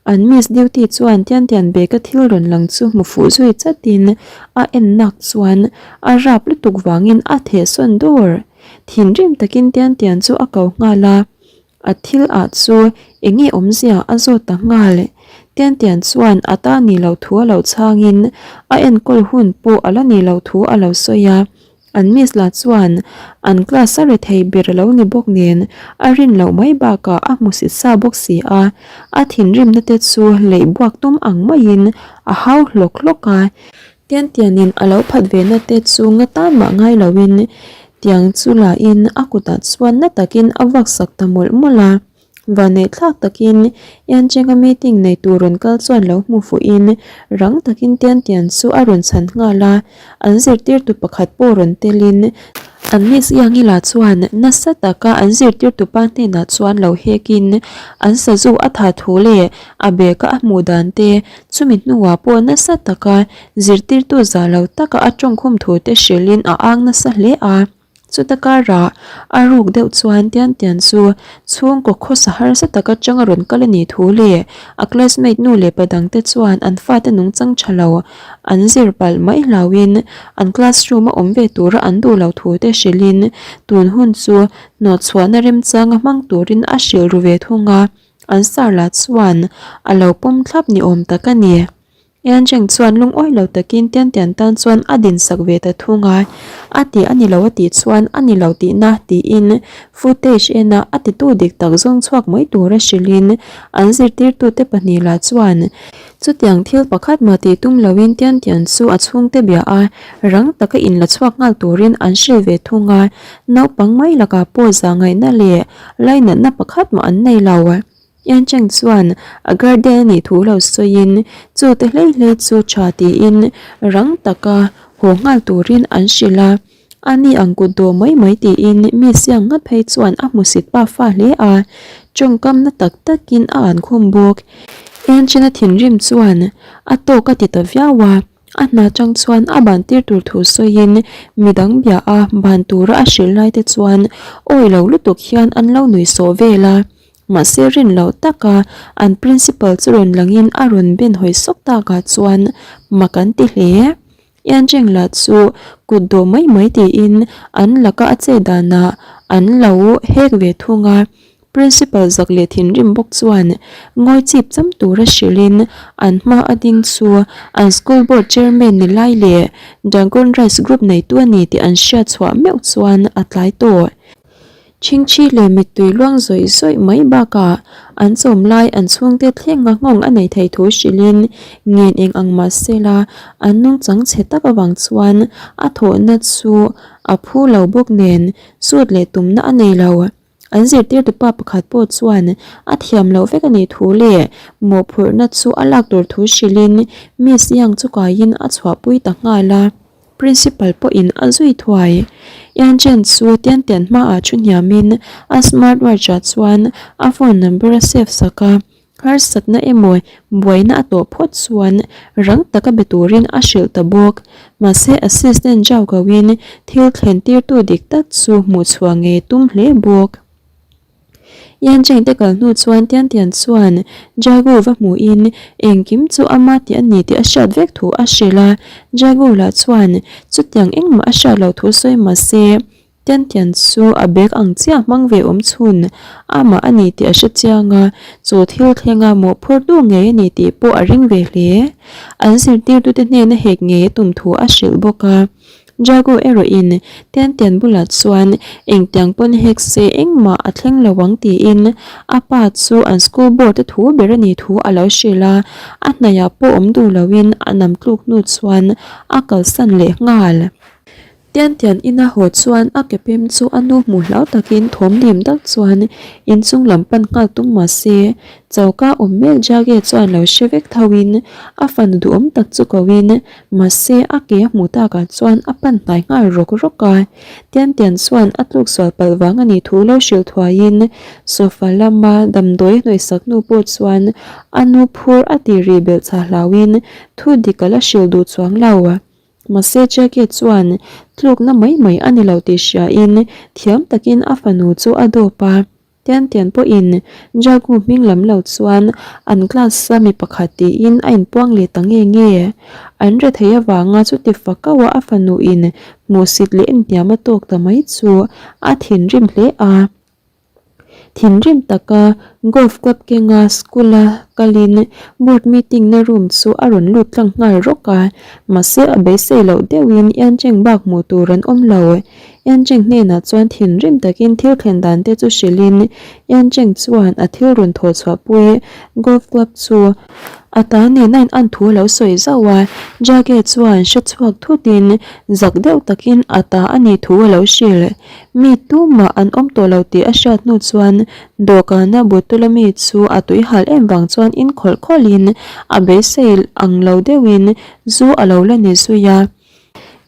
An miss duty chuan Tian Tian bag a thil rawn lang chu hmu fuh zui chatin a en nak chuan a rap lutuk vangin a theh sawn dawr. Thinrim takin Tian Tian chu a ko nghal a, a thil ah chu eng nge awmzia a zawt ta nghal. Tian Tian chuan a ta ni lo thu a lo chhangin a enkawl hun pawh a la ni lo thu a lo sawi a. An miss lah chuan an class a rethei ber a lo ni bawk nen a rin loh mai bakah a hmusit sa bawk si a, a thinrimna te chu leih buak tum ang maiin a hau hlawk hlawk a. Tiantianin a lo phat ve na te chu nga tan mah ngai loin tiang chu lain a kutah chuan na takin a vuak sak ta mawlh mawlh a. Vanneih thlak takin Iancheng-a meeting nei tur rawn kal chuan lo hmu fuhin rang takin Tiantian chu a rawn chhan nghal a, an zirtirtu pakhat pawh rawn telin an Miss Iangila chuan nasa taka an zirtirtupa hnenah chuan lo hekin an sazu a tha thu leh a bag-a a hmuh dan te chumi hnuah pawh nasa taka zirtirtu zah lo taka a tawngkhum thu te hrilhin a ang nasa hle a. Chuta karah a ruk deuh chuan Tian Tian chu chhungkaw khawsa harsa taka changa rawn kal a nih thu leh a classmate nu leh pa dangte chuan an fate nungchang tha lo an zir palh mai hlauhin an classroom a awm ve tura an duh loh thu te hrilhin tun hun chu hnawhchhuahna remchanga hmang turin a hrilh ru ve thung a, an sir lah chuan a lo pawm thlap ni awm tak a ni. Yancheng chuan lungawi lo takin Tian Tian tan chuan a din sak ve ta thung a, a ti a ni lo a tih chuan a ni lo tihna tiin footage ena a titu dik tak zawng chhuak mai tura hrilhin an zirtirtute pahnih lah chuan chutiang thil pakhat mah tih tum loin Tian Tian chu a chhungte bia a, rang taka inla chhuak nghal turin an hrilh ve thung a, naupang mai lakah pawh zahngaihna leh lainatna pakhat mah an nei lo. Yancheng chuan a guardian a nih thu lo sawiin chu te hlei hlei chu tha tiin rang taka haw nghal turin an hrilh a, a ni ang kut dawh mai mai tiin mi siang ngat phei chuan a hmusit pa fa hle a, tawngkam na tak takin a an khum bawk. Yanchena thinrim chuan a tawk a ti ta viau a. A hna chang chuan a ban tir tur thu sawiin midang bia a ban tura a hrilh lai te chuan awi lo lutuk hian an lo nui sawh vel a. Mahse rin loh taka an principal chu rawn langin a rawn ben hawi sawk takah chuan mak an ti hle. Iancheng lah chu kut dawh mai mai tiin an laka a che danah an lo hek ve thung a. Principal zak leh thinrim bawk chuan ngawi chip cham tura hrilhin an hma a ding chu an school board chairman ni lai leh Dragon Rice Group neitu a ni tih an hriat chhuah meuh chuan a tlai tawh. Chhingchhi leh mittui luang zawih zawih mai bakah an chawm lai an chhungte thlenga nghawng a nei thei thu hrilhin ngen eng ang mah sela an nungchang chhe tak avang chuan a thawhna chu a phu lo bawk nen sut leh tumna a nei lo. An zirtirtu pa pakhat pawh chuan a thiam loh vek a nih thu leh mawhphurhna chu a lak tur thu hrilhin Miss Yang chu kaiin a chhuahpui ta nghal a. Principal pawhin a zui thuai. Yan Chen chu Tian Tian hmaah thu hniamin a smart watch ah chuan a phone number a save sak a. Harsatna emaw buaina a tawh phawt chuan rang taka be turin a hrilh ta bawk. Mahse assistant Zhao Gao-in thil thlen tirtu dik tak chu hmuh chhuah ngei tum hle bawk. Yan Cheng te kal hnu chuan Tian Tian chuan Jagu va hmuhin engkim chu ama tih a ni tih a hriat vek thu a hrilh a. Jagu lah chuan chutiang engmah a hriat loh thu sawi mahse Tiantian chu a bag ang chiah hmang ve awm chhun amah a ni tih a hre chiang a, chu thil thlenga mawhphurtu ngei a ni tih pawh a ring ve hle. An zirtirtute hnena hek ngei a tum thu a hrilh bawk a. Jago erawhin Tiantian bulah chuan engtiang pawn hek se engmah a thleng lo ang tiin a pa chu an school board a thu ber a nih thu a lo hrilh a, a hnaihah pawh awm duh loin a nam tluk hnu chuan a kalsan leh nghal. Tiantian ina haw chuan a ke pem chu a nu hmuh hlau takin thawm dim tak chuan inchung lam pan nghal tum mah se, choka awm mek Jage chuan lo hre vek thoin a fanu duhawm tak chu koin mahse a ke a hmuh takah chuan a pan hnai nghal rawk rawk a. Tiantian chuan a tluk sual palh vang a nih thu lo hrilh thuaiin sofa lama damdawi a hnawihsak hnu pawh chuan a nu phur a tih rih belh chah hlauin thu dik a la hrilh duh chuang lo. Mahse Jackie chuan tlukna mai mai a ni lo tih hriain thiam takin a fanu chu a dawp a. Tian Tian pawhin Jagu hming lam lo chuan an class a mi pakhat tiin a inpuang leh ta nge nge. An rethei avanga chuti fakauha a fanuin hmuhsit leh inhniam a tawk ta mai chu a thinrim hle a. Thinrim taka golf club kenga school a kalin board meeting na room chu a rawn lut tlang nghal rawk a, mahse a beisei loh deuhin Yancheng bak hmuh tur an awm lo. Yancheng hnenah chuan thinrim takin thil thlen dan te chu hrilhin Yancheng chuan a thil rawn thawh chhuahpui golf club chu a ta nen a in an thu a lo sawi zauh a, Jage chuan hre chhuak thutin zak deuh takin a ta a nih thu a lo hrilh. Mi tumah an awm tawh lo tih a hriat hnu chuan dawhkana bottle a mi chu a tui hal em vang chuan in khawlh khawlhin a beisei ang lo deuhin zu a lo la ni zui a.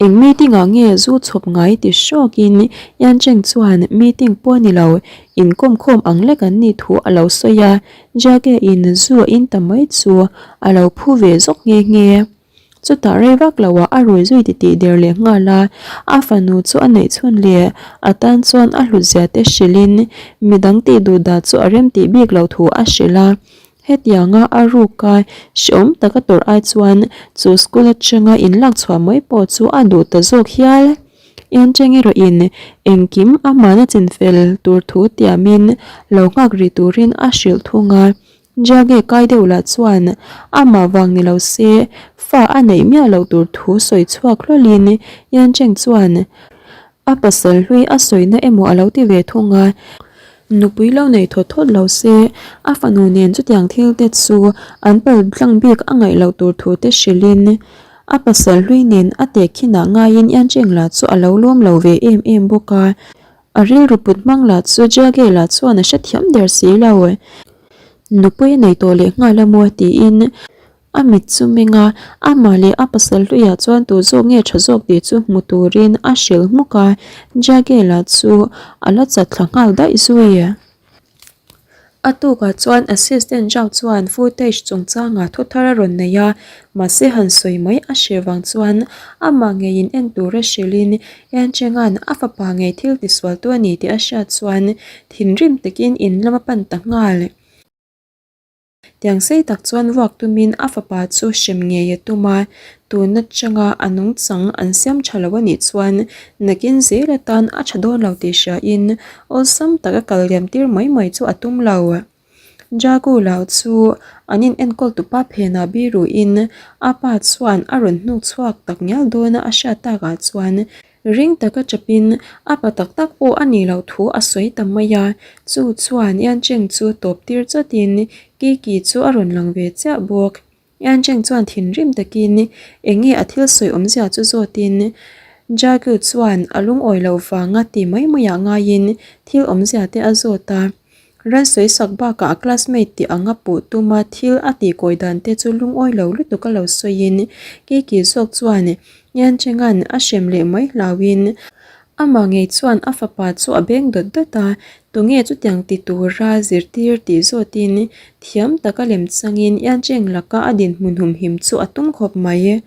Eng meeting ah nge zu chhawp ngai ti hrawkin Yancheng chuan meeting pawh a ni lo, inkawm khawm ang lek an nih thu a lo sawi a, Jage in zu a in ta mai chu a lo phu ve zawk nghe nghe. Chutah rei vak lo ah a rui zui titih der leh nghal a, a fanu chu a neih chhun leh a tan chuan a hlut zia te hrilhin midang tih duh dah chu a rem tih bik lo thu a hrilh a. Hetianga a ruka hreawm taka tawrh ai chuan chu school atanga inlak chhuah mai pawh chu a duh ta zawk hial. Encheng erawhin engkim amahna chinfel tur thu tiamin lo nghak rih turin a hrilh thung a. Jage kai deuh lah chuan amah vang ni lo se fa a neih miah loh tur thu sawi chhuak hlawlin Yancheng chuan A pasal hlui a sawina emaw a lo ti ve thung a, nupui lo nei thawt thawt lo se, a fanu nen chutiang thil te chu an pal tlang bik a ngaih loh tur thu te hrilhin a pasal hlui nen a tehkhinah ngaiin Yancheng lah chu a lo lawm lo ve em em bawk a, a rilru put hmang lah chu Jage lah chuan a hrethiam der si lo. Nupui a nei tawh leh nghal a maw tiin A mit chu meng a, amah leh a pasal hluiah chuan tu zawk nge tha zawk tih chu hmu turin a hrilh hmuk a, Jagela chu a la chat thla nghal daih zui. A tukah chuan Assistant Zhao chuan footage chungchangah thu thar a rawn nei a, mahse han sawi mai a hreh vang chuan amah ngeiin en tura hrilhin Yancheng'an a fapa ngei thil tisualtu a ni tih a hriat chuan thinrim takin in lam a pan ta nghal. Tiang sei tak chuan vuak tumin a fapa chu hrem ngei a tum a, tun atanga a nungchang an siam tha lo a nih chuan nakin zel atan a tha dawn lo tih hriain awlsam taka kal liam tir mai mai chu a tum lo. Jagu lau chu an in enkawl tupa phenah biruin a pa chuan a rawn hnuk chhuak tak ngial dawn a a hriat takah chuan Ring taka chapin a pa tak tak pawh a nih loh thu a sawi ta mai a, chu chuan Yancheng chu tawp tir chawtin Kiki chu a rawn lang ve chiah bawk. Yancheng chuan thinrim takin eng nge a thil sawi awmzia chu zawtin Jagu chuan a lungawi loh vanga ti mai maiah ngaiin thil awmzia te a zawt a. Ran sawi sak bakah a classmate tih anga puh tuma thil a tih kawi dan te chu lungawi lo lutuk a lo sawiin Kiki zawk chuan Yancheng'an a hrem leh mai hlauhin amah ngei chuan a fapa chu a beng dawt dawt a, tunge chutiang ti tura zirtir tih zawtin thiam taka lem changin Yancheng laka a dinhmun humhim chu a tum khawp mai.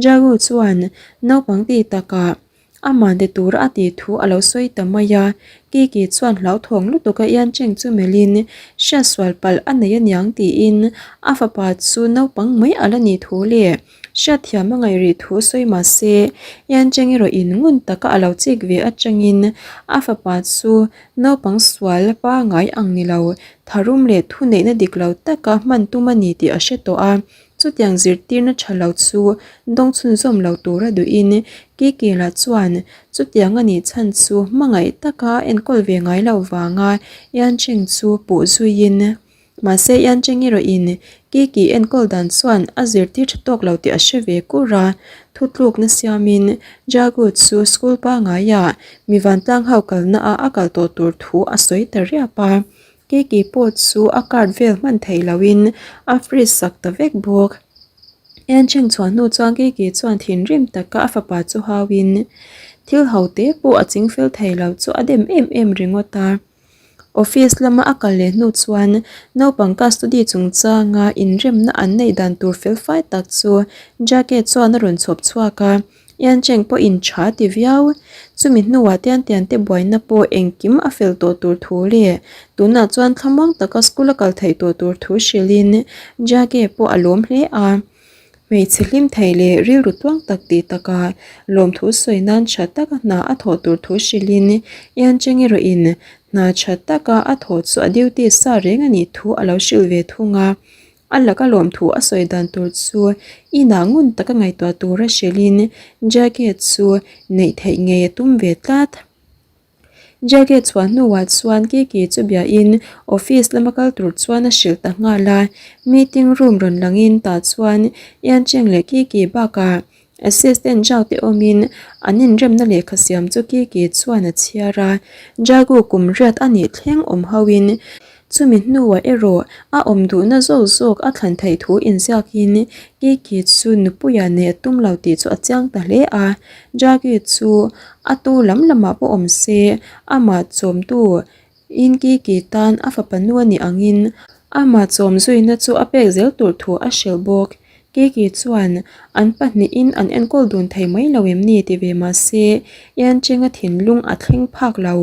Jagu chuan naupang ti takah Amah de tur a tih thu a lo sawi ta mai a, Kiki chuan hlauthawng lutuk a Yancheng chu melhin hriatsual palh a nei aniang tiin a fapa chu naupang mai a la nih thu leh hriatthiam a ngaih rih thu sawi mah se Yancheng erawh in ngun taka a lo chik ve atangin a fapa chu naupang sual pangai ang ni lo tharum leh thuneihna dik lo taka hman tum a ni tih a hre tawh a. Chutiang zirtirna tha lo chu dawng chhunzawm lo tura duhin Kikila chuan chutiang a nih chhan chu hmangaih taka enkawl ve ngai loh vanga Yancheng chu puh zuiin mahse Yancheng erawhin Kiki enkawl dan chuan a zirtir tha tawk lo tih a hre ve kur a, thutlukna siamin Jagu chu school pangaiah mi vantlang ho kalna ah a kal tawh tur thu a sawi ta riap a. Kiki pawh chu a card vel hman theih lohin a freeze sak ta vek bawk. Encheng chhuah hnu chuan Kiki chuan thinrim taka a fapa chu hauin thil ho te pawh a ching fel thei lo chu a dem em em ringawt a. Office lama a kal leh hnu chuan naupang custody chungchanga inremna an neih dan tur fel fai tak chu Jake chuan a rawn chhawp chhuak a. Yancheng pawh in tha ti viau. Chumi hnuah tian tian te buaina pawh engkim a fel tawh tur thu leh tunah chuan thlamuang taka school a kal theih tawh tur thu hrilhin Jage pawh a lawm hle a. Hmeichhe hlim thei leh rilru tuang tak tih takah lawmthu sawi nan tha taka hna a thawh tur thu hrilhin Iancheng erawhin hna tha taka a thawh chu a duty sa reng a nih thu a lo hrilh ve thung a. A laka lawmthu a sawi dan tur chu inah ngun taka ngaihtuah tura hrilhin Jackie chu neih theih ngei a tum ve tlat. Jackie chhuah hnuah chuan Kiki chu biahin office lama kal tur chuan a hrilh ta nghal a, meeting room rawn langin tah chuan Iancheng leh Kiki bakah assistant Zhao te awmin an inremna lehkha siam chu Kiki chuan a chhiar a, Jagu kum riat a nih thleng awm hoin Chumi hnuah erawh a awm duhna zawk zawk a thlan theih thu inziakin Kiki chu nupuia neih a tum lo tih chu a chiang ta hle a. Jackie chu a tu lam lamah pawh awm se, amah chawmtu in Kiki tan a fapa nu a nih angin amah chawm zuina chu a pek zel tur thu a hrilh bawk. Kiki chuan an pahnihin an enkawl dun thei mai lo em ni ti ve mah se, Iancheng-a thinlung a thleng phak lo.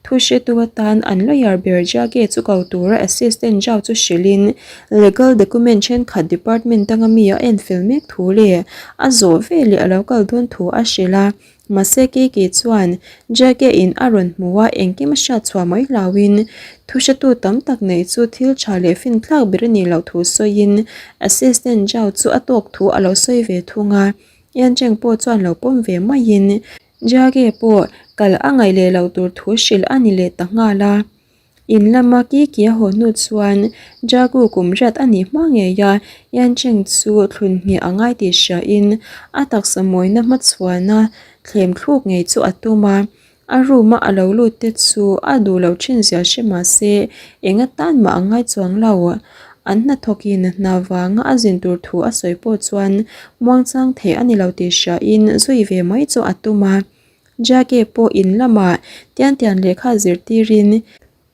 Thu hretu atan an lawyer ber Jage chu ko tura assistant Zhao chu hrilhin legal document thenkhat department danga mi a enfel mek thu leh a zawh veleh a lo kal dawn thu a hrilh a. Mahse Kiki chuan Jage in a rawn hmu a, engkim a hriat chhuah mai hlauhin thu hretu tam tak neih chu thil tha leh finthlak ber a nih loh thu sawiin assistant Zhao chu a tawk thu a lo sawi ve thung a. Yancheng pawh chuan lo pawm ve maiin Jage pawh kal a ngaih leh loh tur thu hrilh a ni leh ta nghal a. In lama Kiki a haw hnu chuan Jagu kum riat a nih hma ngei a, Yancheng chu thlun ngheh a ngai tih hriain a taksa mawina hmachhuana thlem thluk ngei chu a tum a. A room a a lo lut te chu a duh loh thin zia hre mah se eng atan mah a ngai chuang lo. An hnathawkin hna vanga a zin tur thu a sawi pawh chuan muangchang theih a ni lo tih hriain zui ve mai chu a tum a. Jackie pawh in lamah tian tian lehkha zirtirin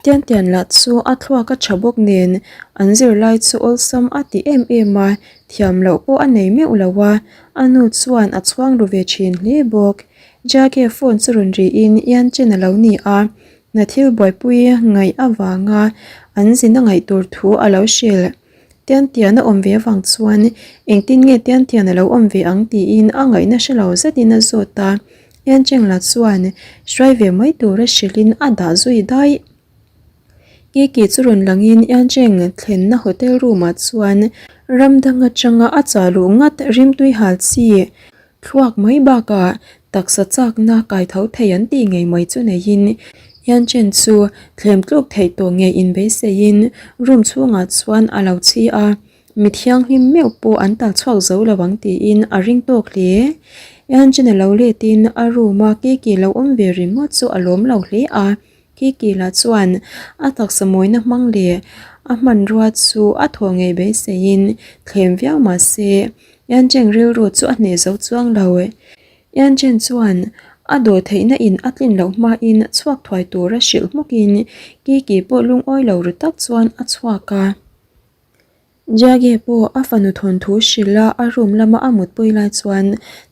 tian tian lah chu a thluak a tha bawk nen an zirlai chu awlsam a ti em em a, thiam loh pawh a nei meuh lo a, a nu chuan a chhuang ru ve thin hle bawk. Jackie phone chu rawn riin Ian Chen a lo ni a. Hna thil buaipui ngaih avanga an zin a ngaih tur thu a lo hrilh. Tian tian a awm ve avang chuan engtin nge tian tian a lo awm ve ang tiin a ngaihna hre lo zetin a zawt a. Ianchengla chuan hruai ve mai tura hrilhin a dah zui daih. Kiki chu rawn langin Iancheng thlenna hotel room ah chuan ram dang atanga a chah luh ngat rimtui hal chi Thluak mai bakah taksa chakna kai tho thei an tih ngei mai chu neiin Yanchen chu thlem tluk theih tawh ngei inbeiseiin room chhungah chuan a lo chhi a, mi thianghlim meuh pawh an tal chhuak zo lo ang tiin a ring tawk hle. Yanchen a lo letin a room a Kiki lo awm ve ringawt chu a lawm lo hle a, Kiki lah chuan a taksa mawina hmang leh a hmanrua chu a thaw ngei beiseiin thlem viau mah se Yancheng rilru chu a hneh zo chuang lo. Yanchen chuan a dawh theihna in a tlin loh hmain chhuak thuai tura hrilh hmawkin Kiki pawh lungawi lo ru tak chuan a chhuak a. Jage pawh a fanu thawnthu hrilh a a room lama a mutpui lai chuan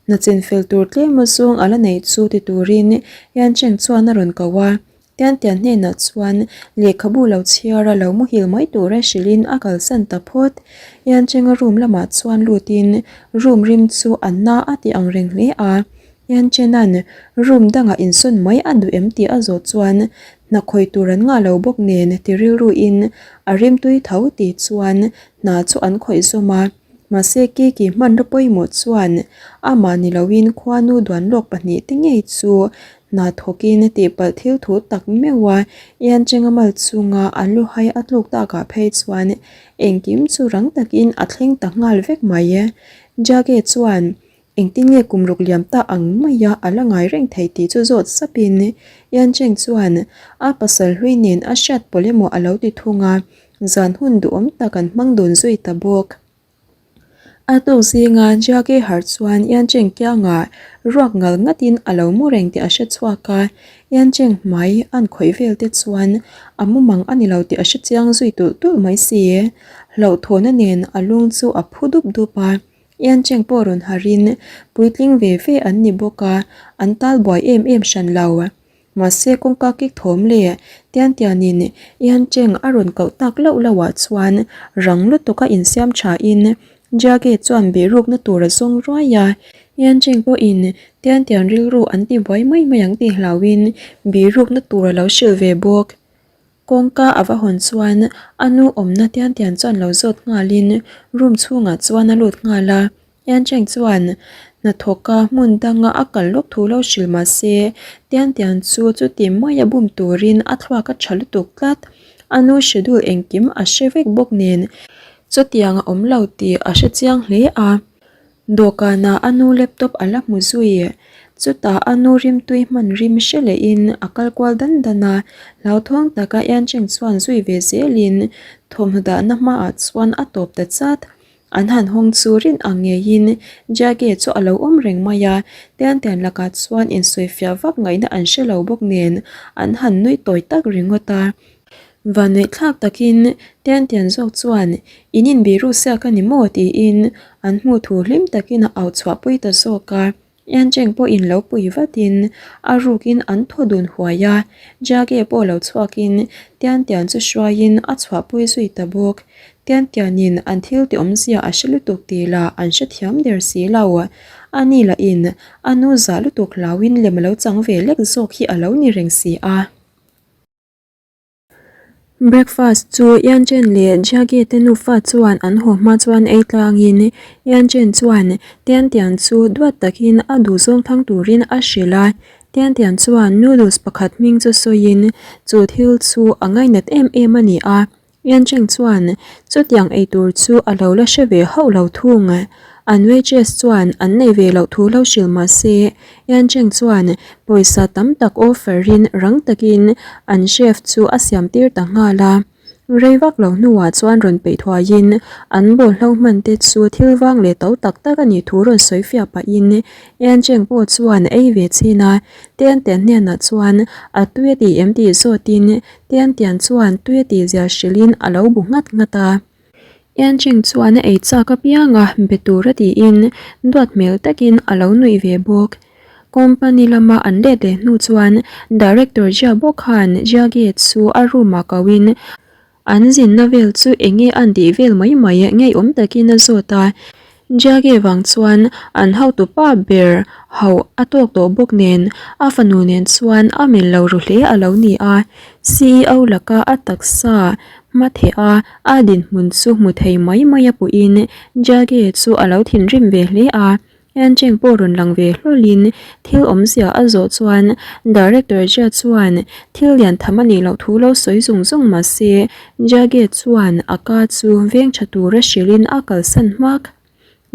hna chinfel tur tlem azawng a la neih chu ti turin Yancheng chuan a rawn ko a. Tian tian hnenah chuan lehkhabu lo chhiar a lo muhil mai tura hrilhin a kalsan ta phawt. Yancheng a room lamah chuan lutin room rim chu a na a ti ang reng hle a. Yanchena'n room dangah insawn mai a duh em tih a zawh chuan hna khawih tur an ngah lo bawk nen ti rilruin a rimtui tho tih chuan hna chu an khawih zawm a. Mahse Kiki hmanraw pawimawh chuan amah ni loin khuanu duan lawk pahnihte ngei chu hna thawkin tihpalh thil thu tak meuh a, Iancheng a mal chunga a luhai a tluk takah phei chuan engkim chu rang takin a thleng ta nghal vek mai. Jage chuan engtin nge kum ruk liam ta ang maia a la ngai reng thei tih chu zawt sapin Iancheng chuan a pasal hlui nen a hriat pawlh emaw a lo ti thung a, Zan hun duhawm tak an hmang dun zui ta bawk. A tuk zinga Jackie harh chuan Yancheng kiangah ruak ngal ngatin a lo mu reng tih a hre chhuak a, Yancheng hmai an khawih vel te chuan a mumang a ni lo tih a hre chiang zui tulh tulh mai si. Hlauhthawhna nen a lung chu a phu dup dup a, Yancheng pawh rawn harhin puitling ve ve an ni bawk a, an tal buai em em hran lo. Mahse kawngka kik thawm leh tian tianin Ian Cheng a rawn koh tak lauh lauh ah chuan rang lutuk a insiam tha in Jage chuan bihrukna tur a zawng ruai a, Yancheng pawhin Tian Tian rilru an ti buai mai mai ang tih hlauhin bihrukna tur a lo hrilh ve bawk. Kawngka a va hawn chuan a nu awmna Tian Tian chuan lo zawt nghalin room chhungah chuan a lut nghal a. Yancheng chuan hnathawka hmun danga a kal lawk thu lo hrilh mah se Tian Tian chu chuti maia bum turin a thluak a tha lutuk tlat. A nu schedule engkim a hre vek bawk nen chutiang a awm lo tih a hre chiang hle a. Dawhkanah a nu laptop a la hmu zui. Chutah a nu rimtui hman rim hre lehin a kal kual dan dan a, hlauthawng taka Yancheng chuan zui ve zelin thawmhnaw dahna hmaah chuan a tawp ta chat. An han hawng chu rin ang ngeiin Jage chu a lo awm reng mai a, Tian Tian lakah chuan insawifiah vak ngaihna an hre lo bawk nen an han nui tawi tak ringawt a. Vanneih thlak takin Tian Tian zawk chuan in inbiru siak a ni maw tiin an hmuh thu hlim takin a au chhuahpui ta zawk a. Yancheng pawhin lo pui vatin a rukin an thaw dun huai a, Jage pawh lo chhuakin Tian Tian chu hruaiin a chhuahpui zui ta bawk. Tian Tianin an thil ti awmzia a hre lutuk tih lah an hrethiam der si lo. Ani lahin a nu zah lutuk hlauin lem a lo chang ve lek zawk hi a lo ni reng si a. Breakfast chu Yanchen leh Jiage te nufa chuan an haw hma chuan ei tlangin Yanchen chuan Tian Tian chu duat takin a duhzawng thang turin a hrilh a. Tian Tian chuan noodles pakhat hming chu sawiin chu thil chu a ngainat em em a ni a. Yancheng chuan chutiang eitur chu a lo la hre ve hauh lo thung. An waitress chuan an nei ve loh thu lo hrilh mah se, Yancheng chuan pawisa tam tak offer in rang takin an chef chu a siam tir ta nghal a. Rei vak lo hnuah chuan rawn peih thuaiin an bawlhlo hman te chu thil vang leh to tak tak a nih thu rawn sawi fiah pahin Yancheng pawh chuan ei ve chhin a, Tian Tian hnenah chuan a tui a ti em tih zawtin Tian Tian chuan tui a tih zia hrilhin a lo bu nghat nghat a. Yancheng chuan a ei chak apiang a be tur a tiin duat hmel takin a lo nuih ve bawk. Company lama an let leh hnu chuan Director Jia bawk khan Jia Ge chu a room ah koin An zinna vel chu enge an tih vel mai mai ngeiawm takin a zawt a, Jage vang chuan an hotu pa ber hauh a tawk tawh bawk nen a fanu nen chuan a mil lo ru hle a lo ni a, CEO laka a taksa hma theh a a dinhmun chu hmu thei mai mai a puhin Jage chu a lo thinrim ve hle a. Yancheng pawh rawn lang ve hlawlin thil awmzia a zawh chuan Director Jia chuan thil lian tham a nih loh thu lo sawi zung zung mah se Jage chuan a ka chu veng tha tura hrilhin a kalsan hmak.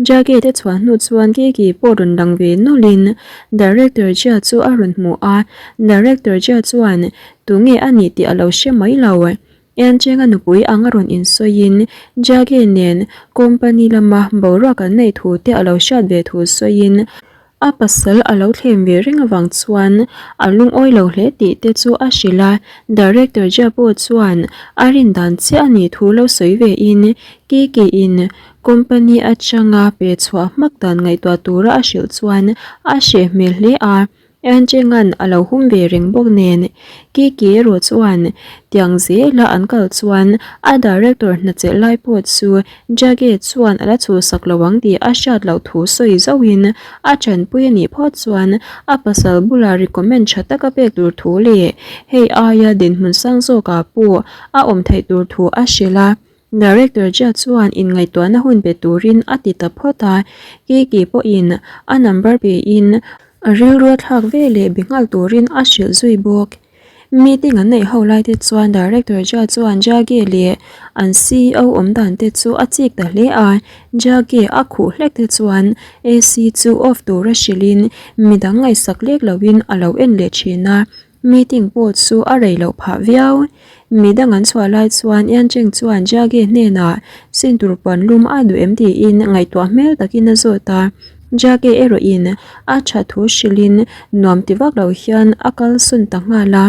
Jage te chhuah hnu chuan Kiki pawh rawn lang ve nawlhin Director Jia chu a rawn hmu a, Director Jia chuan tunge a nih tih a lo hre mai lo. Yancheng-a nupui anga rawn insawiin Jage nen company lama boruak an neih thu te a lo hriat ve thu sawiin a pasal a lo thlem ve reng avang chuan a lungawi lo hle tih te chu a hrilh a, Director Jia pawh chuan a rin dan chiah a nih thu lo sawi ve in Kiki-in company atanga pe chhuah hmak dan ngaihtuah tura a hrilh chuan a hreh hmel hle a. Ancheng'an a lo hum ve reng bawk nen, Kiki erawh chuan tiang zela an kal chuan a director hna chelh lai pawh chu Jage chuan a la chhuhsak lo ang tih a hriat loh thu sawi zauhin a tanpui a nih phawt chuan a pasal bula recommend tha taka pek tur thu leh hei aia dinhmun sang zawkah pawh a awm theih tur thu a hrilh a. Director Jia chuan inngaihtuahna hun pe turin a ti ta phawt a, Kiki pawhin a number pein a rilru a thlak ve leh be nghal turin a hrilh zui bawk. Meeting an neih ho lai te chuan Director Jia chuan Jia Ge leh an CEO awm dan te chu a chik ta hle a, Jia Ge a khuh hlek te chuan AC chu off tura hrilhin midang ngaihsak lek loin a lo en leh thin a. Meeting pawh chu a rei loh phah viau. Midang an chhuah lai chuan Yancheng chuan Jage hnenah sin tur puan lum a duh em tiin ngaihtuah hmel takin a zawt a. Jage erawhin a tha thu hrilhin nuam ti vak lo hian a kalsawn ta nghal a.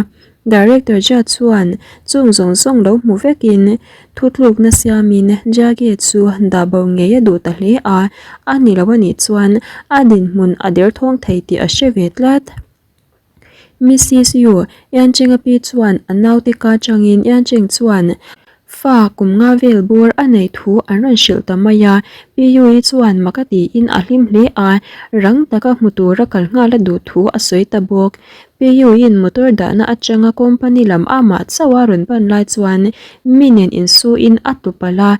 Director Jia chuan chung zawng zawng lo hmu vekin thutlukna siamin Jage chu dah bo ngei a duh ta hle a, a ni lo anih chuan a dinhmun a derthawng thei tih a hre ve tlat. Mrs Yu, Yancheng-a pi chuan a naute ka changin Yancheng chuan. Fa kum nga vel bur a neih thu an rawn hrilh ta mai a, Pi Yui chuan mak a tiin a hlim hle a, rang taka hmu tura kal nghal a duh thu a sawi ta bawk. Pi Yuiin motor dahna atanga company lam amah chauh a rawn pan lai chuan mi nen insuin a tlu palh a,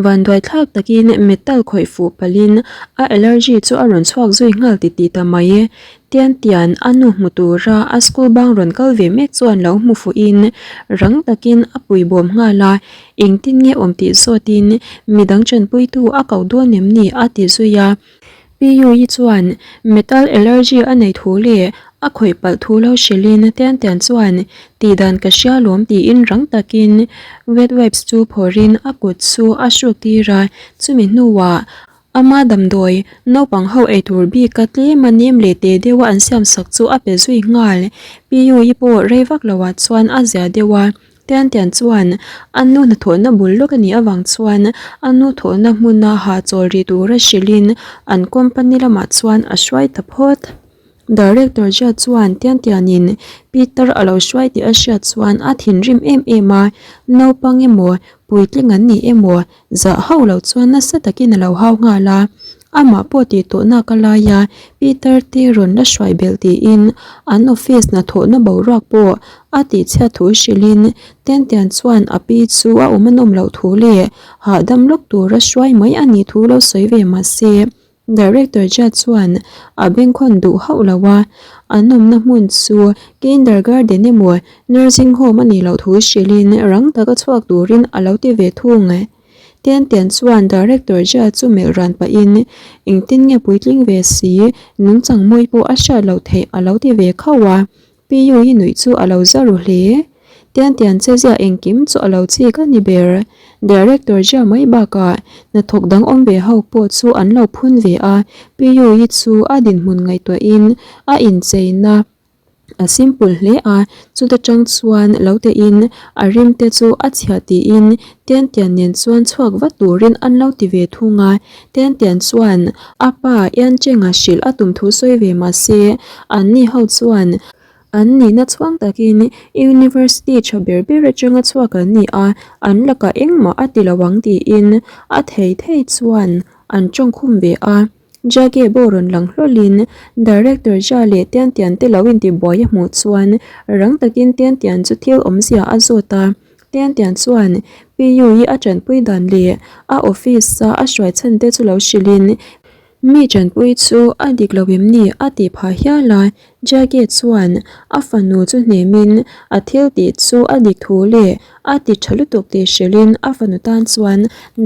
Vanduai thlak takin metal khawih fuh palhin a allergy chu a rawn chhuak zui nghal titih ta mai. Tian tian a nu hmu tura a school bang rawn kal ve mek chuan lo hmu fuhin rang takin a pui bawm nghal a, engtin nge awm tih zawtin midang chanpuitu a koh dawn em ni a ti zui a. Pi Yui chuan metal allergy a nei thu leh a khawih palh thu lo hrilhin Tian Tian chuan tih dan ka hria lawm tiin rang takin wet wipes chu phawrhin a kut chu a hruk tir a, chumi hnuah ama damdawi naupang ho eitur bika tlema nem leh teh deuha an siam sak chu a pe zui nghal. Pi Yui pawh rei vak loah chuan a zia deuh a. Tian Tian chuan a nu hnathawhna bul lawk a nih avang chuan a nu thawhna hmuna hahchawl rih tura hrilhin an company lamah chuan a hruai ta phawt. Director Jia chuan Tian Tianin Peter a lo hruai tih a hriat chuan a thinrim em em a, naupang emaw puitling an ni emaw Zah hauh loh chuan nasa takin a lo hau nghal a, amah pawh tih tawh nak a lai a, Peter te rawn la hruai belh tiin an office hnathawhna boruak pawh a tihchhiat thu hrilhin Tentian chuan a pi chu a awm a nawm loh thu leh hahdam lawk tura hruai mai a nih thu lo sawi ve mah se. Director Jia chuan a bengkhawn duh hauh lo a, an awmna hmun chu kindergarten emaw nursing home a nih loh thu hrilhin rang taka chhuak turin a lo ti ve thung. Tian Tian chuan Director Jia chu melh ran pahin engtin nge puitling ve si nungchang mawi pawh a hriat loh theih a lo ti ve khauh a. Pi Yui nuih chu a lo za ru hle. Tian tian che zia engkim chu a lo chik a ni ber. Director Jia mai bakah hnathawk dang awm ve ho pawh chu an lo phun ve a, Pi Yui chu a dinhmun ngaihtuahin a incheina a simple hle a, chuta tang chuan lo tein a rim te chu a chhia tiin Tian tian nen chuan chhuak vat turin an lo ti ve thung a. Tian tian chuan a pa Iancheng-a hrilh a tum thu sawi ve mah se, anni ho chuan an nihna chhuang takin University tha ber ber atanga chhuak an ni a, an lakah engmah a ti lo ang tiin a thei thei chuan an tawngkhum ve a. Jage pawh rawn lang hlawlhin Director Jha leh Tian Tian te lo intibuai a hmuh chuan rang takin Tian Tian chu thil awmzia a zawt a. Tian Tian chuan Pi Yui a tanpui dan leh a office a a hruai chhan te chu lo hrilhin mi tanpui chu a dik lo em ni a tih phah hial a. Jage chuan a fanu chu hnemin a thil tih chu a dik thu leh a ti tha lutuk tih hrilhin a fanu tan chuan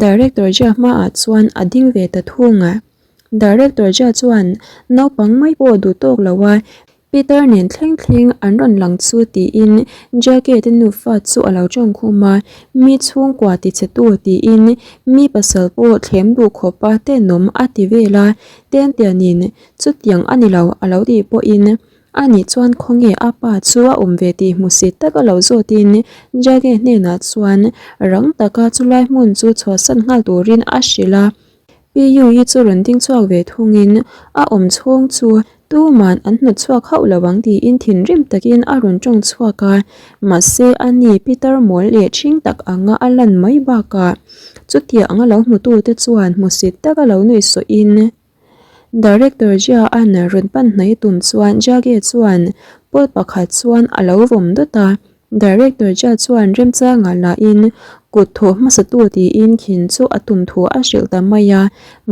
Director Jia hmaah chuan a ding ve ta thung. Director Jia chuan naupang mai pawh duh tawk lo a, Peter nen thleng thleng an rawn lang chu tiin Jake te nufa chu a lo tawng khum a, mi chhungkua ti che tu tiin mi pasal pawh thlem duh khawpa tenawm a ti vel a, Tentianin chutiang a ni lo a lo tih pawhin ani chuan khawnge a pa chu a awm ve tih hmusit taka lo zawtin Jake hnenah chuan rang taka chulai hmun chu chhuahsan nghal turin a hrilh a. Pi Yui chu rawn ding chhuak ve thungin a awm chhung chu tuman an hnawt chhuak hauh lo ang tiin thinrim takin a rawn tawng chhuak a, mahse a ni Peter mawl leh ṭhing tak anga a lan mai bakah chutiang anga lo hmutute chuan hmusit taka lo nuih sawhin Director Jia an rawn pan hnai tum chuan Jage chuan pot pakhat chuan a lo vawm dawt a. Director Jia chuan remchangah lahin kut thawh hmasatu tiin khin chu a tum thu a hrilh ta mai a,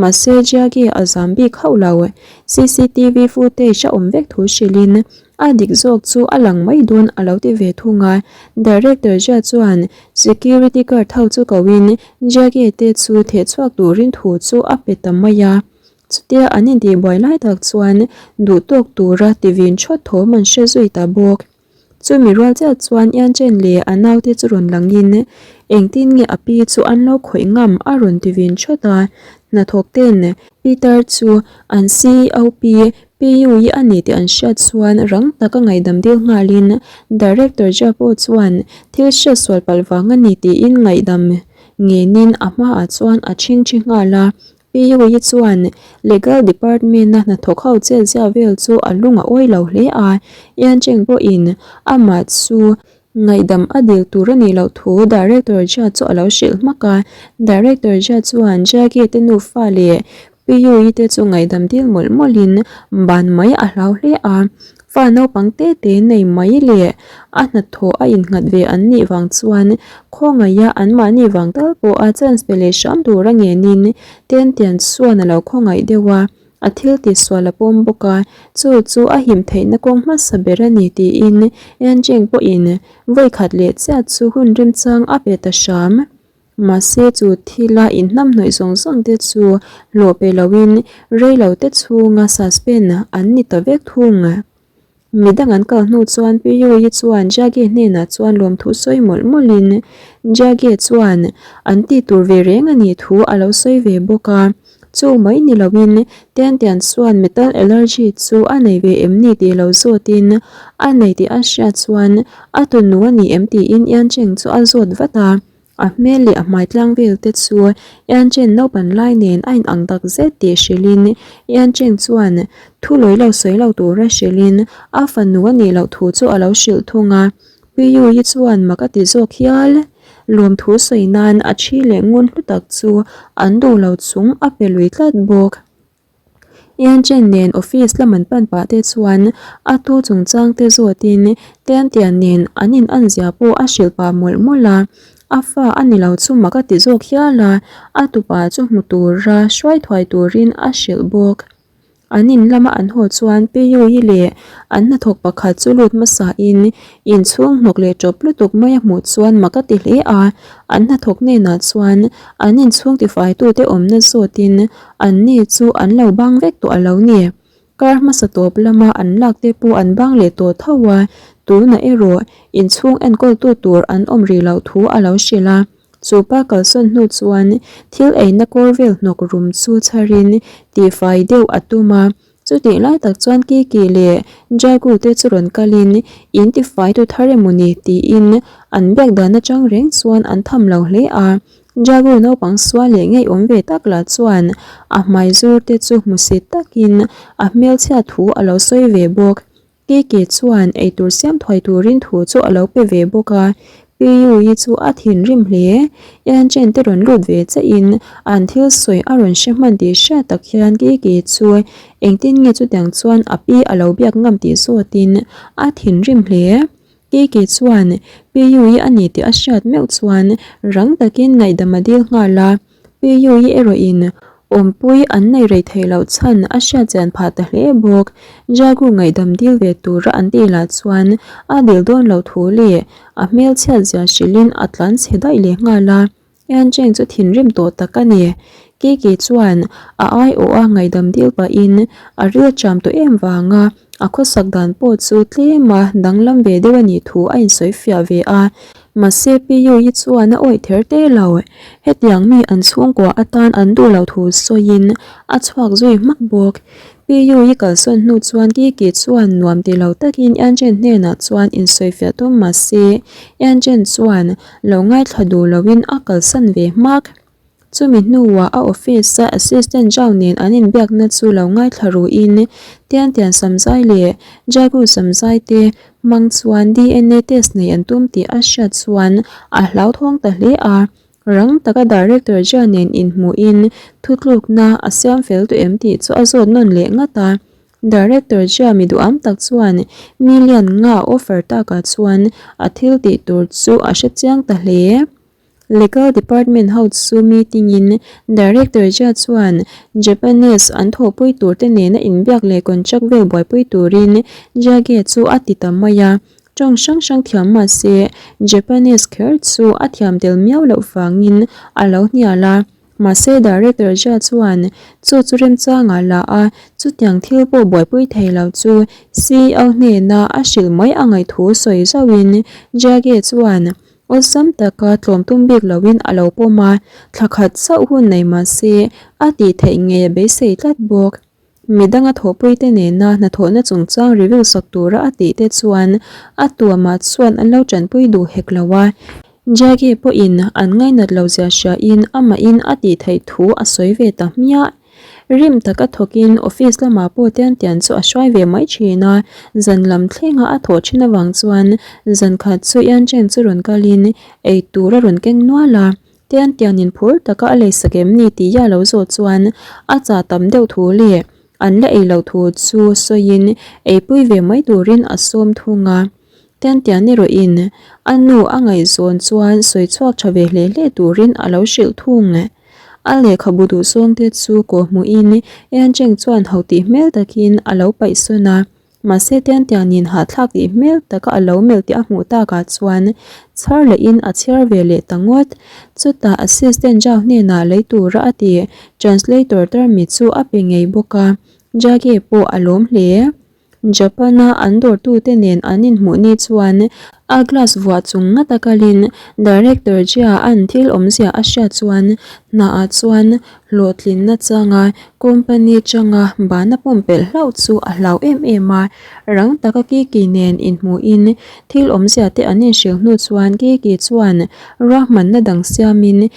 mahse Jia-gi a zam bik hauh lo. Cctv footage a awm vek thu hrilhin a dik zawk chu a lang mai dawn a lo ti ve thung a. Director Jia chuan security guard ho chu koin Jia-gi te chu thehchhuak turin thu chu a pe ta mai a. Chutia an intihbuai lai tak chuan duhtawk tura tivin thawt thawm an hre zui ta bawk. Chumi rual chiah chuan Ianchen leh a naute chu rawn langin engtin nge a pi chu an lo khawih ngam a rawn ti vin thawt a. Hnathawk ten Peter chu an CEO pi Pi Yui a ni tih an hriat chuan rang taka ngaihdam dil nghalin Director Jia pawh chuan thil hriat sual palh vang a ni tiin ngaihdam ngenin a hmaah chuan a chhingchhi nghal a. Pi Yui chuan Legal Department-a hnathawk ho chet zia vel chu a lung a awi lo hle a, Yan Cheng pawhin amah chu Ngaihdam a dil tur a nih loh thu Director Jia chu a lo hrilh hmak a. Director Jia chuan Jaggi te nufa leh Piyuyi te chu ngaihdam dil mawlh mawlhin ban mai a hlau hle a. Fa naupang te te nei mai leh a hnathawh a innghat ve an nih vang chuan khawngaiha anmahni vang tal pawha chance pe leh hram tura ngenin Tentian chuan a lo khawngaih deuh a. A thil tihsual a pawm bawk a, chu chu a him theihna kawng hmasa ber a ni tiin Yancheng pawhin vawi khat leh chiah chu hun remchang a pe ta hram. Mahse chu thila inhnamhnawih zawng zawng te chu hlawh pe loin reilo te chhunga suspend an ni ta vek thung. Midang an kal hnu chuan Pi Yui chuan Jagge hnenah chuan lawmthu sawi mawlh mawlhin Jagge chuan an tih tur ve reng a nih thu a lo sawi ve bawk a. Chu mai ni loin Tian Tian chuan metal allergy chu a nei ve em ni tih lo zawtin a nei tih a hriat chuan a tunu a ni em tiin Yan Cheng chu a zawt vat a. A hmel leh a hmai tlang vel te chu Yanchen naupan lai nen a inang tak zet tih hrilhin Yancheng chuan thu lawi lo sawi lo tura hrilhin a fanu a nih loh thu chu a lo hrilh thung a. Pi Yui chuan mak a ti zawk hial. Lawmthu sawi nan a thi leh ngun hlu tak chu an duh lo chung a pe lui tlat bawk. Yanchen nen office lam an pan pah te chuan a tu chungchang te zawtin Tiantian nen an in an zia pawh a hrilh pah mawlh mawlh a, a fa a ni lo chu mak a ti zawk hial a, a tupa chu hmu tura hruai thuai turin a hrilh bawk. An in lama an haw chuan Pi Yui leh an hnathawk pakhat chu lut hmasa in inchhung hnawk leh tawp lutuk mai a hmuh chuan mak a ti hle a, an hnathawk hnenah chuan an inchhung tifaitute awmna zawtin An ni chu an lo bang vek tawh a lo ni. Kar hmasa tawp lama an lak te pawh an bang leh tawh tho a, tunah erawh inchhung enkawltu tur an awm rih loh thu a lo hrilh a. Chu pa kalsawn hnu chuan thil eina kawr vel hnawk rum chu chharin tihfai deuh a tum a. Chutih lai tak chuan Kiki leh Jagu te chu rawn kalin in tifai tu thar emaw ni tiin an biak dan atang reng chuan an tham lo hle a. Jagu naupang sual leh ngeiawm ve tak lah chuan a hmai zur te chu hmusit takin a hmelchhia thu a lo sawi ve bawk. Kiki chuan eitur siam thuai turin thu chu a lo pe ve bawk a, Pi Yui chu a thinrim hle. Yan Chen te rawn lut ve chiahin an thil sawi a rawn hre hman tih hriat tak hian Kiki chu engtin nge chutiang chuan a pi a lo biak ngam tih zawtin a thinrim hle. Kiki chuan Pi Yui a ni tih a hriat meuh chuan rang takin ngaihdam a dil nghal a. Pi Yui erawhin awmpui an nei rei theih loh chhan a hriat chian phah ta hle bawk. Jagu ngaihdam dil ve tura an tih lah chuan a dil dawn loh thu leh a hmel chhiat zia hrilhin a tlan chhe daih leh nghal a. Yan Cheng chu thinrim tawh tak a ni. Kiki chuan a aiawh a ngaihdam dil pahin a ril cham tawh em vanga A khawsak dan pawh chu tlem a danglam ve deuh a nih thu a insawi fiah ve a, mahse Pi Yui chuan a awih ther te lo. Hetiang mi an chhungkua atan an duh loh thu sawiin a chhuak zui hmak bawk. Pi Yui kalsawn hnu chuan Kiki chuan nuam ti lo takin Yanchen hnenah chuan insawi fiah tum mahse Yanchen chuan lo ngaithla duh loin a kalsan ve hmak. Chumi hnuah a office a assistant Zhao nen an inbiakna chu lo ngaithla ruin Tian Tian Samzai leh Jagu Samzai te hmang chuan DNA test nei an tum tih a hriat chuan a hlauthawng ta hle a. Rang taka Director Zhao nen inhmuhin thutlukna a siam fel tawh em tih chu a zawt nawn leh ngat a. Director Zhao mi duham tak chuan million nga offer takah chuan a thil tih tur chu a hrechiang ta hle. Legal Department ho chu meeting in Director Jia chuan Japanese an thawhpui tur te nena inbiak leh contract vel buaipui turin Jia Ge chu a ti ta mai a. Tawng hrang hrang thiam mah se Japanese kher chu a thiam tel miau loh vangin a lo hnial a. Mahse Director Jia chuan chu chu remchangah la a, chutiang thil pawh buaipui thei lo chu CEO hnena a hrilh mai a ngaih thu sawi zauhin Jia Ge chuan Awlsam taka tlawm tum bik loin a lo pawm a, thla khat chauh hun nei mah se a tih theih ngei a beisei tlat bawk. Midanga thawhpuite nena hnathawhna chungchang review sak tura a tih te chuan a tuamah chuan an lo tanpui duh hek lo a. Jackie pawhin an ngainat lo zia hriain amahin a tih theih thu a sawi ve ta hmiah. Rim taka thawkin office lamah pawh Tian Tian chu a hruai ve mai thin a, zan lam thlenga a thawh thin avang chuan zan khat chu Ian Cheng chu rawn kalin ei tur a rawn keng nual a, Tian Tianin phur taka a leisak em ni tih a lo zawh chuan a chah tam deuh thu leh an la ei loh thu chu sawiin eipui ve mai turin a sawm thung a. Tiantian erawhin a nu a ngaihzawn chuan sawi chhuak tha ve hle hle turin a lo hrilh thung. A lehkhabu duhzawngte chu kawhhmuhin Yancheng chuan ho tih hmel takin a lo paihsawn a, mahse Tiantianin hahthlak tih hmel taka a lo melh tih a hmuh takah chuan chhar lehin a chhiar ve leh ta ngawt. Chutah assistant Zhao hnenah lei tura a ti translator termi chu a pe ngei bawk a, Jage pawh a lawm hle. Japan-a an dawrtute nen an inhmuh ni chuan a glass vuah chung ngata kalin Director Jia an thil awmzia a hriat chuan hnaah chuan hlawhtlinna changa company changa bana pumpelh hlauh chu a hlau em em a. Rang taka Kiki nen inhmuhin thil awmzia te an inhrilh hnu chuan Kiki chuan ruahmanna dang siamin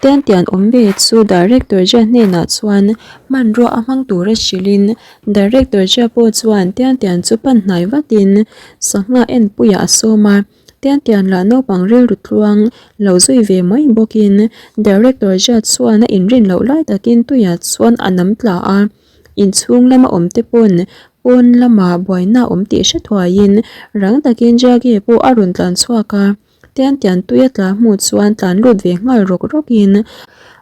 Tiantian awm ve chu Director Jia hnenah chuan hmanrua a hmang tura hrilhin Director Jia pawh chuan Tian Tian chu pan hnai vatin sangha enpuiah a sawm a, Tian Tian lah naupang rilru tluang lo zui ve mai bawkin Director Jia chuan a inrin loh lai takin tuiah chuan a nam tla a, inchhung lama awm te pawn pawn lamah buaina a awm tih hre thuaiin rang takin Jia Ge pawh a rawn tlan chhuak a. Tian tian tui a tla hmuh chuan tlan lut ve nghal rawk rawk in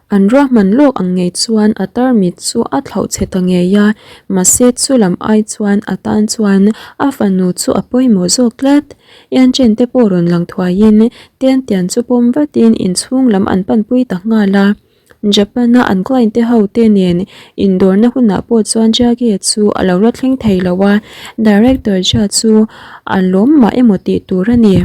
an ruahman lawk ang ngei chuan a tarmit chu a thlauh chhe ta ngei a, mahse chu lam ai chuan a tan chuan a fanu chu a pawimawh zawk tlat. Ian chen te pawh rawn lang thuai in tian tian chu pawm vat in inchhung lam an panpui ta nghal a. Japan-a an client te ho te nen indawrna hunah pawh chuan Jage chu a lo la thleng thei lo a, Director Jia chu a lawm mah emaw tih tur a ni.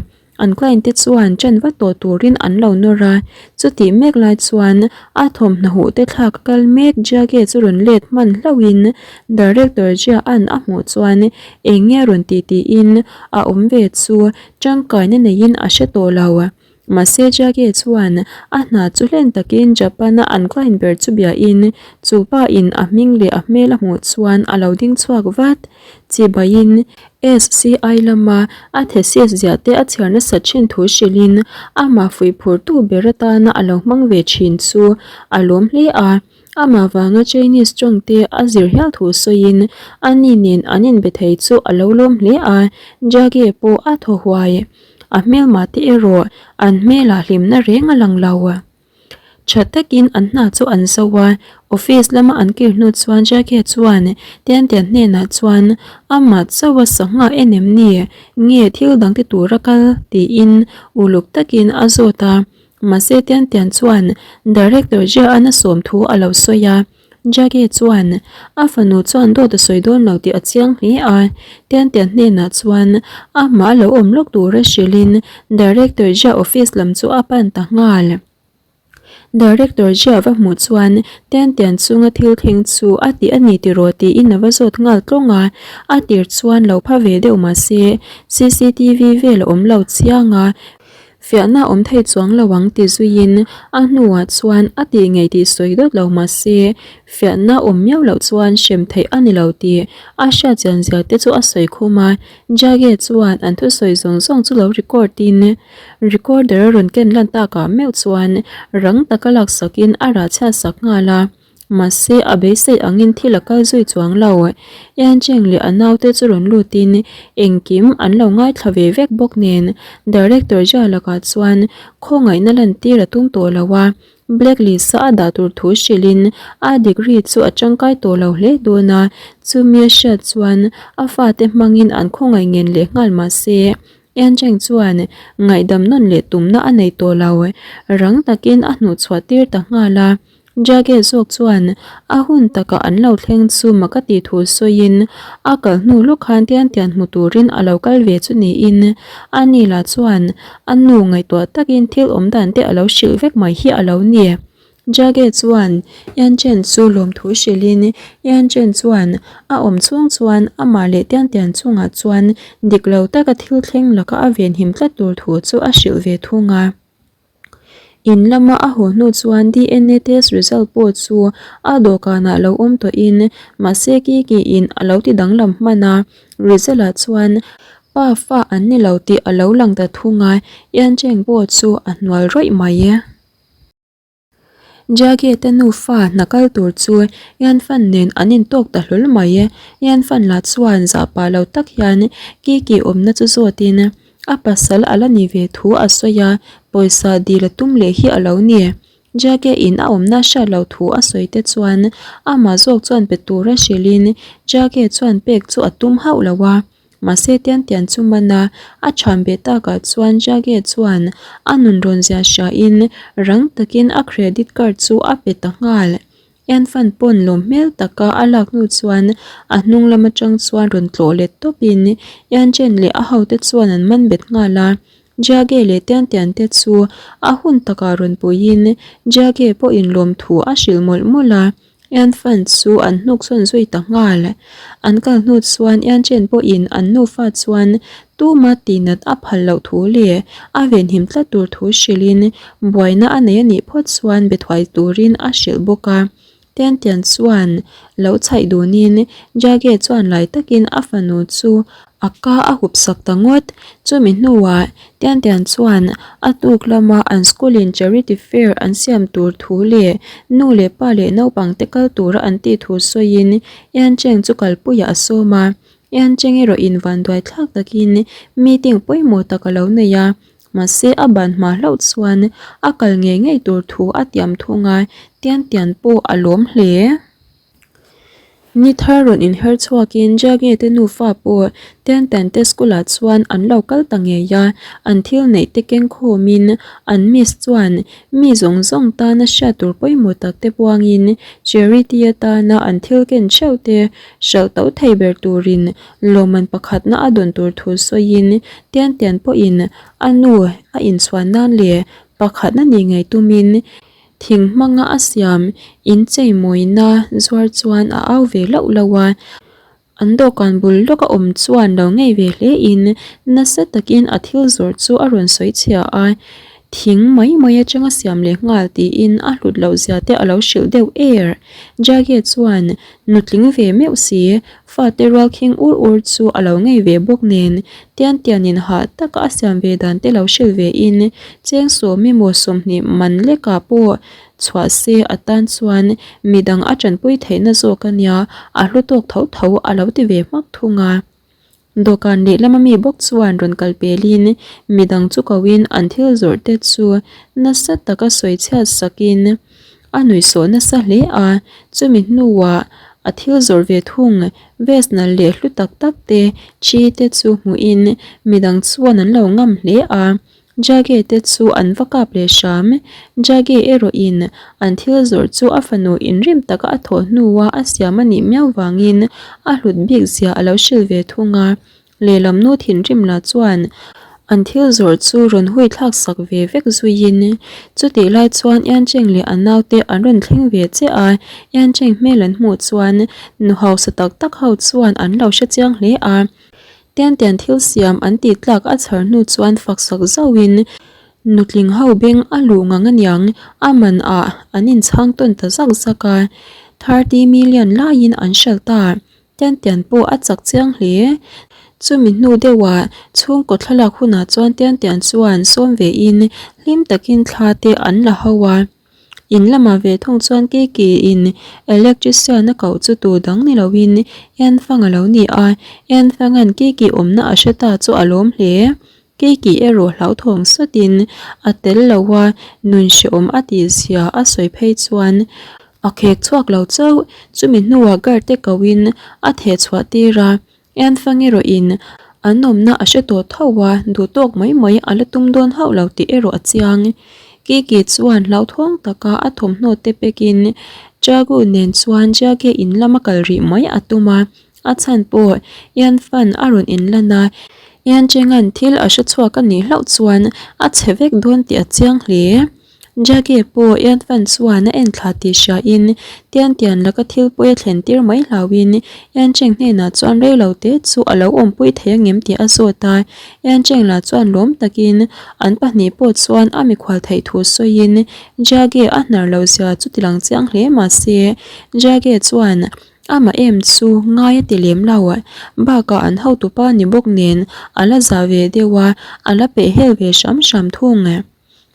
An client te chuan ṭan vat tawh turin an lo nawr a, chutih mek lai chuan a thawmhnaw huh te thlak a kal mek Jage chu rawn let hman hlauhin Director Jia an a hmuh chuan eng nge rawn ti tiin a awm ve chu ṭangkaina neiin a hre tawh lo. Mahse Jage chuan a hna chu hlen takin Japan-a an client ber chu biain chu pa in a hming leh a hmel a hmuh chuan a lo ding chhuak vat. Chibaiin SCI lama a thesis ziah te a chhiar nasat thin thu hrilhin amah fuihphurtu ber atana a lo hmang ve thin chu a lawm hle a. Amah vanga Chinese tawng te a zir hial thu sawiin ani nen an inbe thei chu a lo lawm hle a, Jage pawh a thaw huai. A hmelmah te erawh an hmelah hlimna reng a lang lo. Tha takin an hna chu an zo a, office lama an kir hnu chuan Jackie chuan Tian Tian hnenah chuan amah chauha sangha en em ni nge thil dang ti tura kal tiin uluk takin a zawt a, mahse Tian Tian chuan Director Jia an a sawm thu a lo sawi a. Jackie chuan a fanu chuan dawt a sawi dawn lo tih a chiang hle a, Tian Tian hnenah chuan amah lo awm lawk tura hrilhin Director Jia office lam chu a pan ta nghal. Director Jia va hmuh chuan Tian Tian chunga thil thleng chu a ti a ni tiraw tiin a va zawt nghal tlawng a, a tir chuan lo pha ve deuh mahse cctv vel a awm lo chiang a, Fiahna awm thei chuang lo ang ti zuiin a hnuah chuan a tih ngei tih sawi dawt lo mah se, fiahna awm miau loh chuan hrem theih a ni lo tih a hriat chian zia te chu a sawi khum a. Jage chuan an thusawi zawng zawng chu lo record in recorder a rawn ken lan takah meuh chuan rang taka laksakin a rah chhiatsak nghal a. Mahse, a beisei angin thil a kal zui chuang lo. Ian Cheng leh a naute chu rawn lutin engkim an lo ngaithla ve vek bawk nen Director Jia lakah chuan khawngaihna lantir a tum tawh lo a, blacklist-a a dah tur thu hrilhin a degree chu a tangkai tawh lo hle dawn a, chumi a hriat chuan a fate hmangin an khawngaih ngen leh nghal mahse Ian Cheng chuan ngaihdam nawn leh tumna a nei tawh lo, rang takin a hnuhchhuah tir ta nghal a. Jage zawk chuan a hun takah an lo thleng chu mak a tih thu sawiin a kal hnu lawk khan tian tian hmu turin a lo kal ve chu niin a ni lah chuan a nu ngaihtuah takin thil awm dan te a lo hrilh vek mai hi a lo ni. Jage chuan Yan Chen chu lawmthu hrilhin Yan Chen chuan a awm chhung chuan amah leh tian tian chungah chuan dik lo taka thil thleng laka a venhim tlat tur thu chu a hrilh ve thung a. In lama a haw hnu chuan DNA test result pawh chu a dawhkanah lo awm tawhin mahse Kiki in a lo ti danglam hman a, result ah chuan pa fa an ni lo tih a lo lang ta thung a, Yan Cheng pawh chu a hnual rawih mai. Jage te nufa hna kal tur chu Yan Fan nen an intawk ta hlawl mai. Yan Fan lah chuan zah pah lo tak hian Kiki awmna chu zawtin a pasal a la ni ve thu a sawi a, pawisa dil a tum leh hi a lo ni. Jage in a awmna hriat loh thu a sawi te chuan amah zawk chuan pe tura hrilhin Jage chuan pek chu a tum hauh lo a. Mahse tian tian chu man a, a thian ve takah chuan Jage chuan a nun rawn zia hriain rang takin a credit card chu a pe ta nghal. Enfan pawn lawm hmel taka a lak hnu chuan a hnung lam atang chuan rawn tlawh let tawpin Yanchen leh a hote chuan an man bet nghal a. Jage leh tian tian te chu a hun takah rawn puiin Jage pawhin lawmthu a hrilh mawlh mawlh a. Ian Fan chu an hnuk sawn zui ta nghal. An kal hnu chuan Ian Chen pawhin an nufa chuan tuma tihnat a phal loh thu leh a venhim tlat tur thu hrilhin buaina a nei a nih phawt chuan be thuai turin a hrilh bawk a. Tian Tian chuan lo chhaih dunin Jage chuan lai takin a fanu chu A ka a hup sak ta ngawt. Chumi hnuah Tian Tian chuan a tuk lama an school in charity fair an siam tur thu leh nu leh pa leh naupang te kal tura an tih thu sawiin Yan Cheng chu kalpuiah a sawm a. Yan Cheng erawh in vanduai thlak takin meeting pawimawh tak a lo nei a. Mahse a ban hma hlauh chuan a kal ngei ngei tur thu a tiam thung a, Tian Tian pawh a lawm hle. Ni thar rawn inher chhuakin Jage te nufa pawh Tiantan te school ah chuan an lo kal ta ngei a, an thil neih te keng khawmin an miss chuan mi zawng zawng tana hriat tur pawimawh tak te puangin charity atana an thil ken theuh te hralh to thei ber turin lawmman pakhatna a dawn tur thu sawiin Tiantian pawhin a nu a inchhuan nan leh pakhatna ni ngei tumin Thing hmanga a siam inchei mawina zuar chuan a au ve lauh lauh a, an dawhkan bul lawka awm chuan lo ngei ve hle in nasa takin a thil zawrh chu a rawn sawi chhia a, thing mai mai atanga siam leh nghal tiin a hlut loh zia te a lo hrilh deuh er. Jage chuan nutling ve meuh si, fate rual khing ur ur chu a lo ngei ve bawk nen, tian tianin hah taka a siam ve dan te lo hrilh ve in, cheng sawm emaw 20 man lekah pawh chhuah se atan chuan midang a tanpui theihna zawk a nia, a hlu tawk tho tho a lo ti ve hmak thung a. Dawhkan lehlam ami bawk chuan rawn kal pelin midang chu koin an thil zawrh te chu nasa taka sawi chhiat sakin a nuihsawh nasa hle a, chumi hnuah a thil zawrh ve thung vest nalh leh hlu tak tak te thi te chu hmuhin midang chuan an lo ngam hle a. Jage te chu an va kap leh hram. Jage erawh in an thil zawrh chu a fanu inrim taka a thawh hnua a siam a nih miau vangin a hlut bik zia a lo hrilh ve thung a. Lehlam nu thinrim lah chuan an thil zawrh chu rawn hui thlak sak ve vek zuiin chutih lai chuan Yancheng leh a naute an rawn thleng ve chiah a. Yancheng hmel an hmuh chuan nu hausa tak tak ho chuan an lo hrechiang hle a. Tian tian thil siam an tih tlak a chhar hnu chuan fak sak zauhin nutling ho beng a luh ngang aniang a man ah an inchhang tawn ta zak zak a, 30 million laiin an hralh ta. Tian tian pawh a chak chiang hle. Chumi hnu deuhah chhungkaw thlalak hunah chuan tian tian chuan sawm ve in hlim takin thla te an la ho a. In lamah ve thung chuan Kiki in electrician a koh chu tu dang ni loin Enfang a lo ni a, Enfanga'n Kiki awmna a hre ta chu a lawm hle. Kiki erawh hlauthawng sawtin a tel lo a, nun hrehawm a tih zia a sawi phei chuan a khek chhuak lo chauh. Chumi hnuah guard te kohin a theh chhuah tir a, Enfang erawhin an awmna a hre tawh tho a, duh tawk mai mai a la tum dawn hauh lo tih erawh a chiang. Kiki chuan hlauthawng taka a thawmhnaw te pekin Chagu nen chuan Jage in lama kal rih mai a tum a, a chhan pawh Enfan a rawn inlan a, Encheng'an thil a hre chhuak a nih hlauh chuan a chhe vek dawn tih a chiang hle. Jage pawh Ian Fan chuan a en thla tih hriain Tian Tian laka thil pawi a thlen tir mai hlauhin Ian Cheng hnenah chuan rei lo te chu a lo awmpui thei angem tih a zawt a. Ian Cheng lah chuan lawm takin an pahnih pawh chuan a mikhual theih thu sawiin Jage a hnar loh zia chu ti lang chiang hle mahse Jage chuan Amah em chu ngai a ti lem lo. Bakah an hotupa ni bawk nen a la za ve deuh a, a la peh hel ve hram hram thung.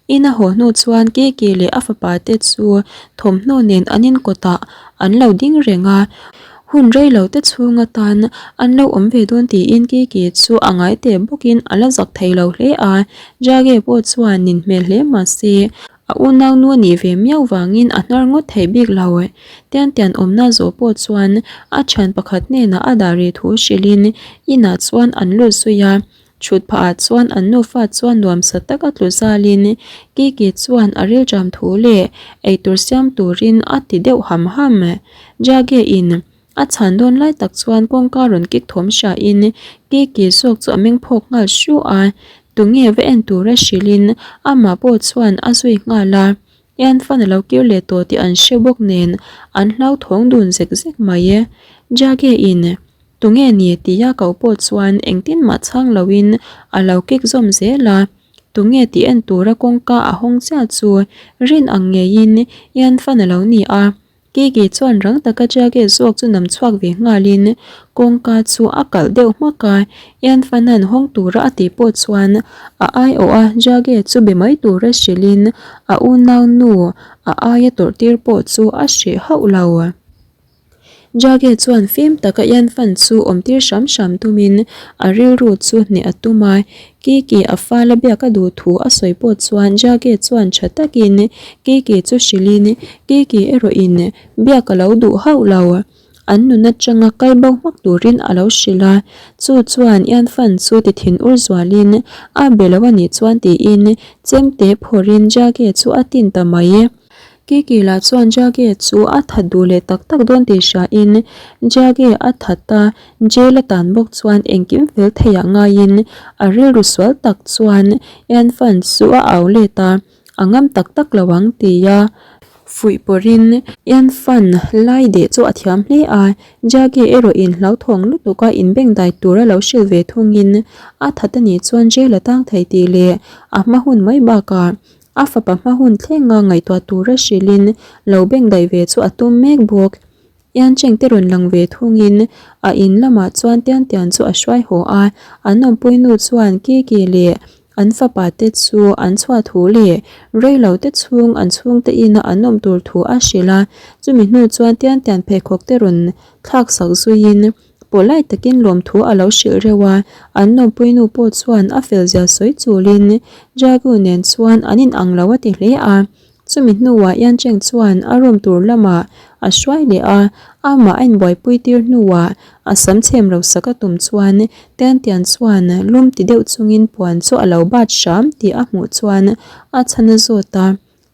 In a haw hnu chuan Kiki leh a fapa te chu thawmhnaw nen an inkawtah an lo ding reng a, hun rei lo te chhung atan an lo awm ve dawn tiin Kiki chu a ngai teh bawkin a la zak thei lo hle a, Jage pawh chuan nin hmel hle mahse A unau nu a nih ve miau vangin a hnar ngawt theih bik lo. Tian tian awmna zawh pawh chuan a thian pakhat hnenah a dah rih thu hrilhin inah chuan an lut zui a. Thut phahah chuan an nufa chuan nuamsa taka tlu zalin Kiki chuan a rilṭam thu leh eitur siam turin a ti deuh ham ham. Jage in A chhan dawn lai tak chuan kawngka rawn kik thawm hriain Kiki zawk chu a meng phawk nghal hru a, tunge va en tura hrilhin amah pawh chuan a zui nghal a, Ianfan a lo kir leh tawh tih an hre bawk nen an hlauthawng dun zek zek mai e. Jage in tunge ni tia ko pawh chuan engtin mah chhang loin a lo kik zawm zel a, tunge tih en tura kawngka a hawng chiah chu rin ang ngeiin Ianfan a lo ni a. Kiki chuan rang taka Jage zawk chu nam chhuak ve nghalin kawngka chu a kalh deuh hmak a, Ian Fanan hawng tura a tih pawh chuan a aiawh a Jage chu be mai tura hrilhin a unau nu a aia tawrh tir pawh chu a hreh hauh lo. Jage chuan fim taka Ian Fan chu awm tir hram hram tumin a rilru chu hneh a tum a, Kiki a fala biak a duh thu a sawi pawh chuan Jage chuan tha takin Kiki chu hrilhin Kiki erawhin biak a lo duh hauh lo. An nun atanga kal bo hmak turin a lo hrilh a, chu chuan Ianfan chu ti thin ur zualin a be lo a nih chuan tiin chemte phawrhin Jage chu a tin ta mai. Kiki lah chuan Jage chu a that duh leh tak tak dawn tih hriain Jage a that a, Jail a tan bawk chuan engkim fel theiah ngaiin a rilru sual tak chuan Ianfan chu a au let a. A ngam tak tak lo ang tia fuih pawrhin Ianfan lai deh chu a thiam hle a, Jage erawhin hlauthawng lutuka inbengdai tura lo hrilh ve thungin a that a nih chuan jail a tang thei tih leh a hma hun mai bakah a fapa hma hun thlenga ngaihtuah tura hrilhin lo bengdaih ve chu a tum mek bawk. Ian Cheng te rawn lang ve thungin a in lamah chuan Tian Tian chu a hruai haw a, an awmpui nu chuan Kiki leh an fapa te chu an chhuah thu leh rei lo te chhung an chhungte ina an awm tur thu a hrilh a, chumi hnu chuan Tian Tian pheikhawk te rawn thlak sak zuiin pawh lai takin lawmthu a lo hrilh reuh a, an awmpui nu pawh chuan a fel zia sawi chulin Jagu nen chuan an in ang lo a ti hle a. Chumi hnuah Yan Cheng chuan a room tur lamah a hruai leh a, amah a inbuaipui tir hnuah a sam chhem ro sak a tum chuan Tian Tian chuan lum ti deuh chungin puan chu a lo bat hram tih a hmuh chuan a chhan a zawt a.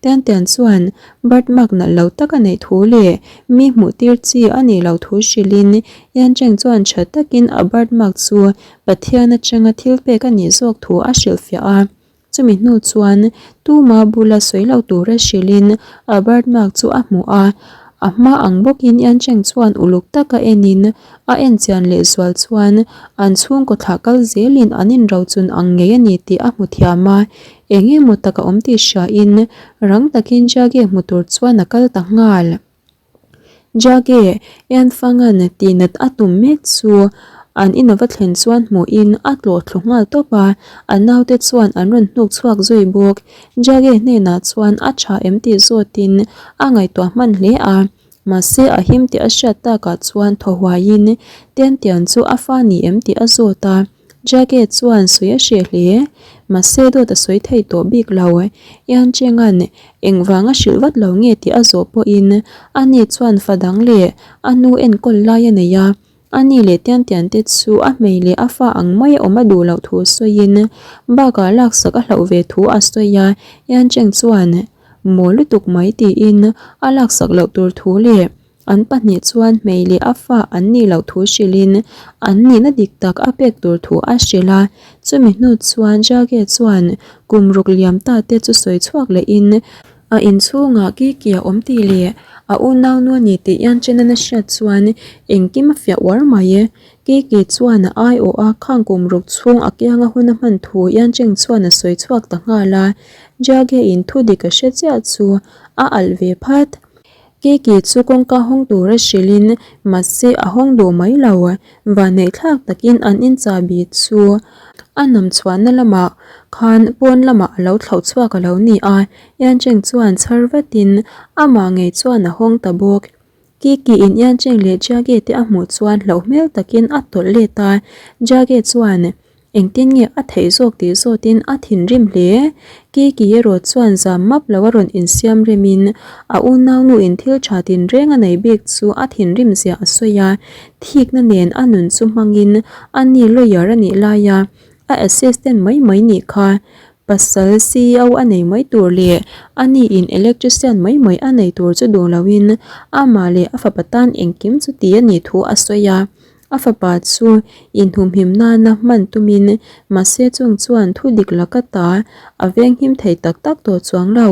Tian Tian chuan birth mark nalh lo tak a neih thu leh mi hmuh tir chi a nih loh thu hrilhin Yan Cheng chuan tha takin a birth mark chu Pathian atanga thil pek a nih zawk thu a hrilhfiah a. Chumi hnu chuan tuma bula sawi lo tura hrilhin a birth mark chu a hmu a, a hma ang bawkin Yancheng chuan uluk taka enin a en chian leh zual chuan an chhungkaw thlah kal zelin an inrochun ang ngei a ni tih a hmu thiam a, eng emaw tak a awm tih hriain rang takin Jage hmu tur chuan a kal ta nghal. Jage, Ianfangan tihnat a tum mek chu an in a va thlen chuan hmuhin a tlawh thlu nghal tawp a, a naute chuan an rawn hnuk chhuak zui bawk. Jage hnenah chuan a tha em tih zawtin a ngaihtuah hman hle a, mahse a him tih a hriat takah chuan thaw huaiin Tiantian chu a fa ni em tih a zawt a. Jage chuan sawi a hreh hle, mahse dawt a sawi thei tawh bik lo. Ian Chenga'n engvang a hrilh vat lo nge tih a zawh pawhin ani chuan fa dang leh a nu enkawl lai a nei a, ani leh Tian Tian te chu a hmei leh a fa ang mai a awm a duh loh thu sawiin bakah laksak a hlauh ve thu a sawi a, Ian Cheng chuan maw lutuk mai tiin a laksak loh tur thu leh An pahnih chuan hmei leh a fa an nih loh thu hrilhin an nihna dik tak a pek tur thu a hrilh a. Chumi hnu chuan Jage chuan kum ruk liam ta te chu sawi chhuak lehin. A inchhungah Kiki a awm tih leh a unaunu a ni tih Yanchen-an a hriat chuan engkim a fiah uar mai. Kiki chuan a aiawh a, khang kum ruk chhung a kianga hun a hman thu Yancheng chuan a sawi chhuak ta nghal a. Jage-in thu dik a hre chiah chu a alh ve phat. Kiki chu kawngka hawng tura hrilhin mahse a hawng duh mai lo. Vanheihthlak takin an in chahbi chu a nam chhuahna lamah khan pawn lamah a lo thlauh chhuak a lo ni a, Yancheng chuan chhar vatin amah ngei chuan a hawng ta bawk. Kiki in Yancheng leh Jage te a hmuh chuan hlauh hmel takin a tawlh let a, Jage chuan Engtin nge a theih zawk tih zawtin a thinrim hle. Kiki erawh chuan zam map lo a rawn insiam remin a unaunu in thil tha tinreng a nei bik chu a thinrim zia a sawi a, thikna nen a nun chu hmangin a ni lawyer a nih laia a assistant mai mai nih kha pasal ceo a nei mai tur leh a ni in electrician mai mai a nei tur chu duh loin amah leh a fapa tan engkim chu ti a nih thu a sawi a. A fapa chu inhumhim nana hman tumin mahse chung chuan thu dik laka ta a venghim thei tak tak tawh chuang lo.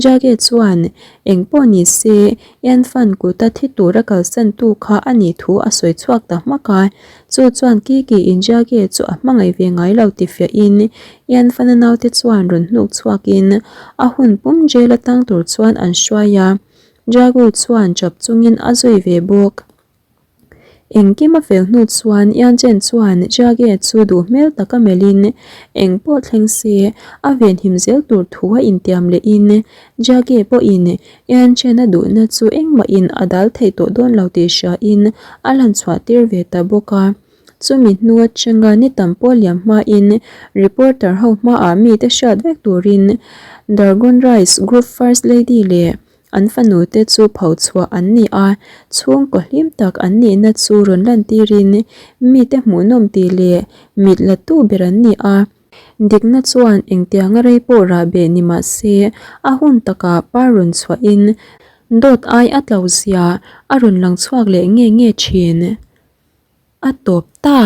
Jage chuan eng pawh ni se Ian Fan kuta thi tura kalsan tu kha a nih thu a sawi chhuak ta hmak a, chu chuan Kiki in Jage chu a hmangaih ve ngai lo ti fiahin Ian Fan-a naute chuan rawn hnuk chhuakin a hun pum jail atang tur chuan an hruai a, Jagu chuan chap chungin a zui ve bawk. Engkim a fel hnu chuan Yanchen chuan Jage chu duh hmel taka melhin eng pawh thleng se a venhim zel tur thu a intiam lehin Jage pawhin Yanchen a duhna chu engmahin a dal thei tawh dawn lo tih hriain a lan chhuah tir ve ta bawk a. Chumi hnu atanga ni tam pawh liam hmain reporter ho hmaah mite hriat vek turin Dargon Rice Group First Lady leh An fanu te chu pho chhuah an ni a, chhungkaw hlim tak an nihna chu rawn lantirin mite hmuhnawm tih leh mit la tu ber an ni a. Dikna chuan engtianga rei pawh rah beh ni mah se, a hun takah par rawn chhuahin dawt ai a tlo zia a rawn lang chhuak leh nge nge thin. A tawp ta!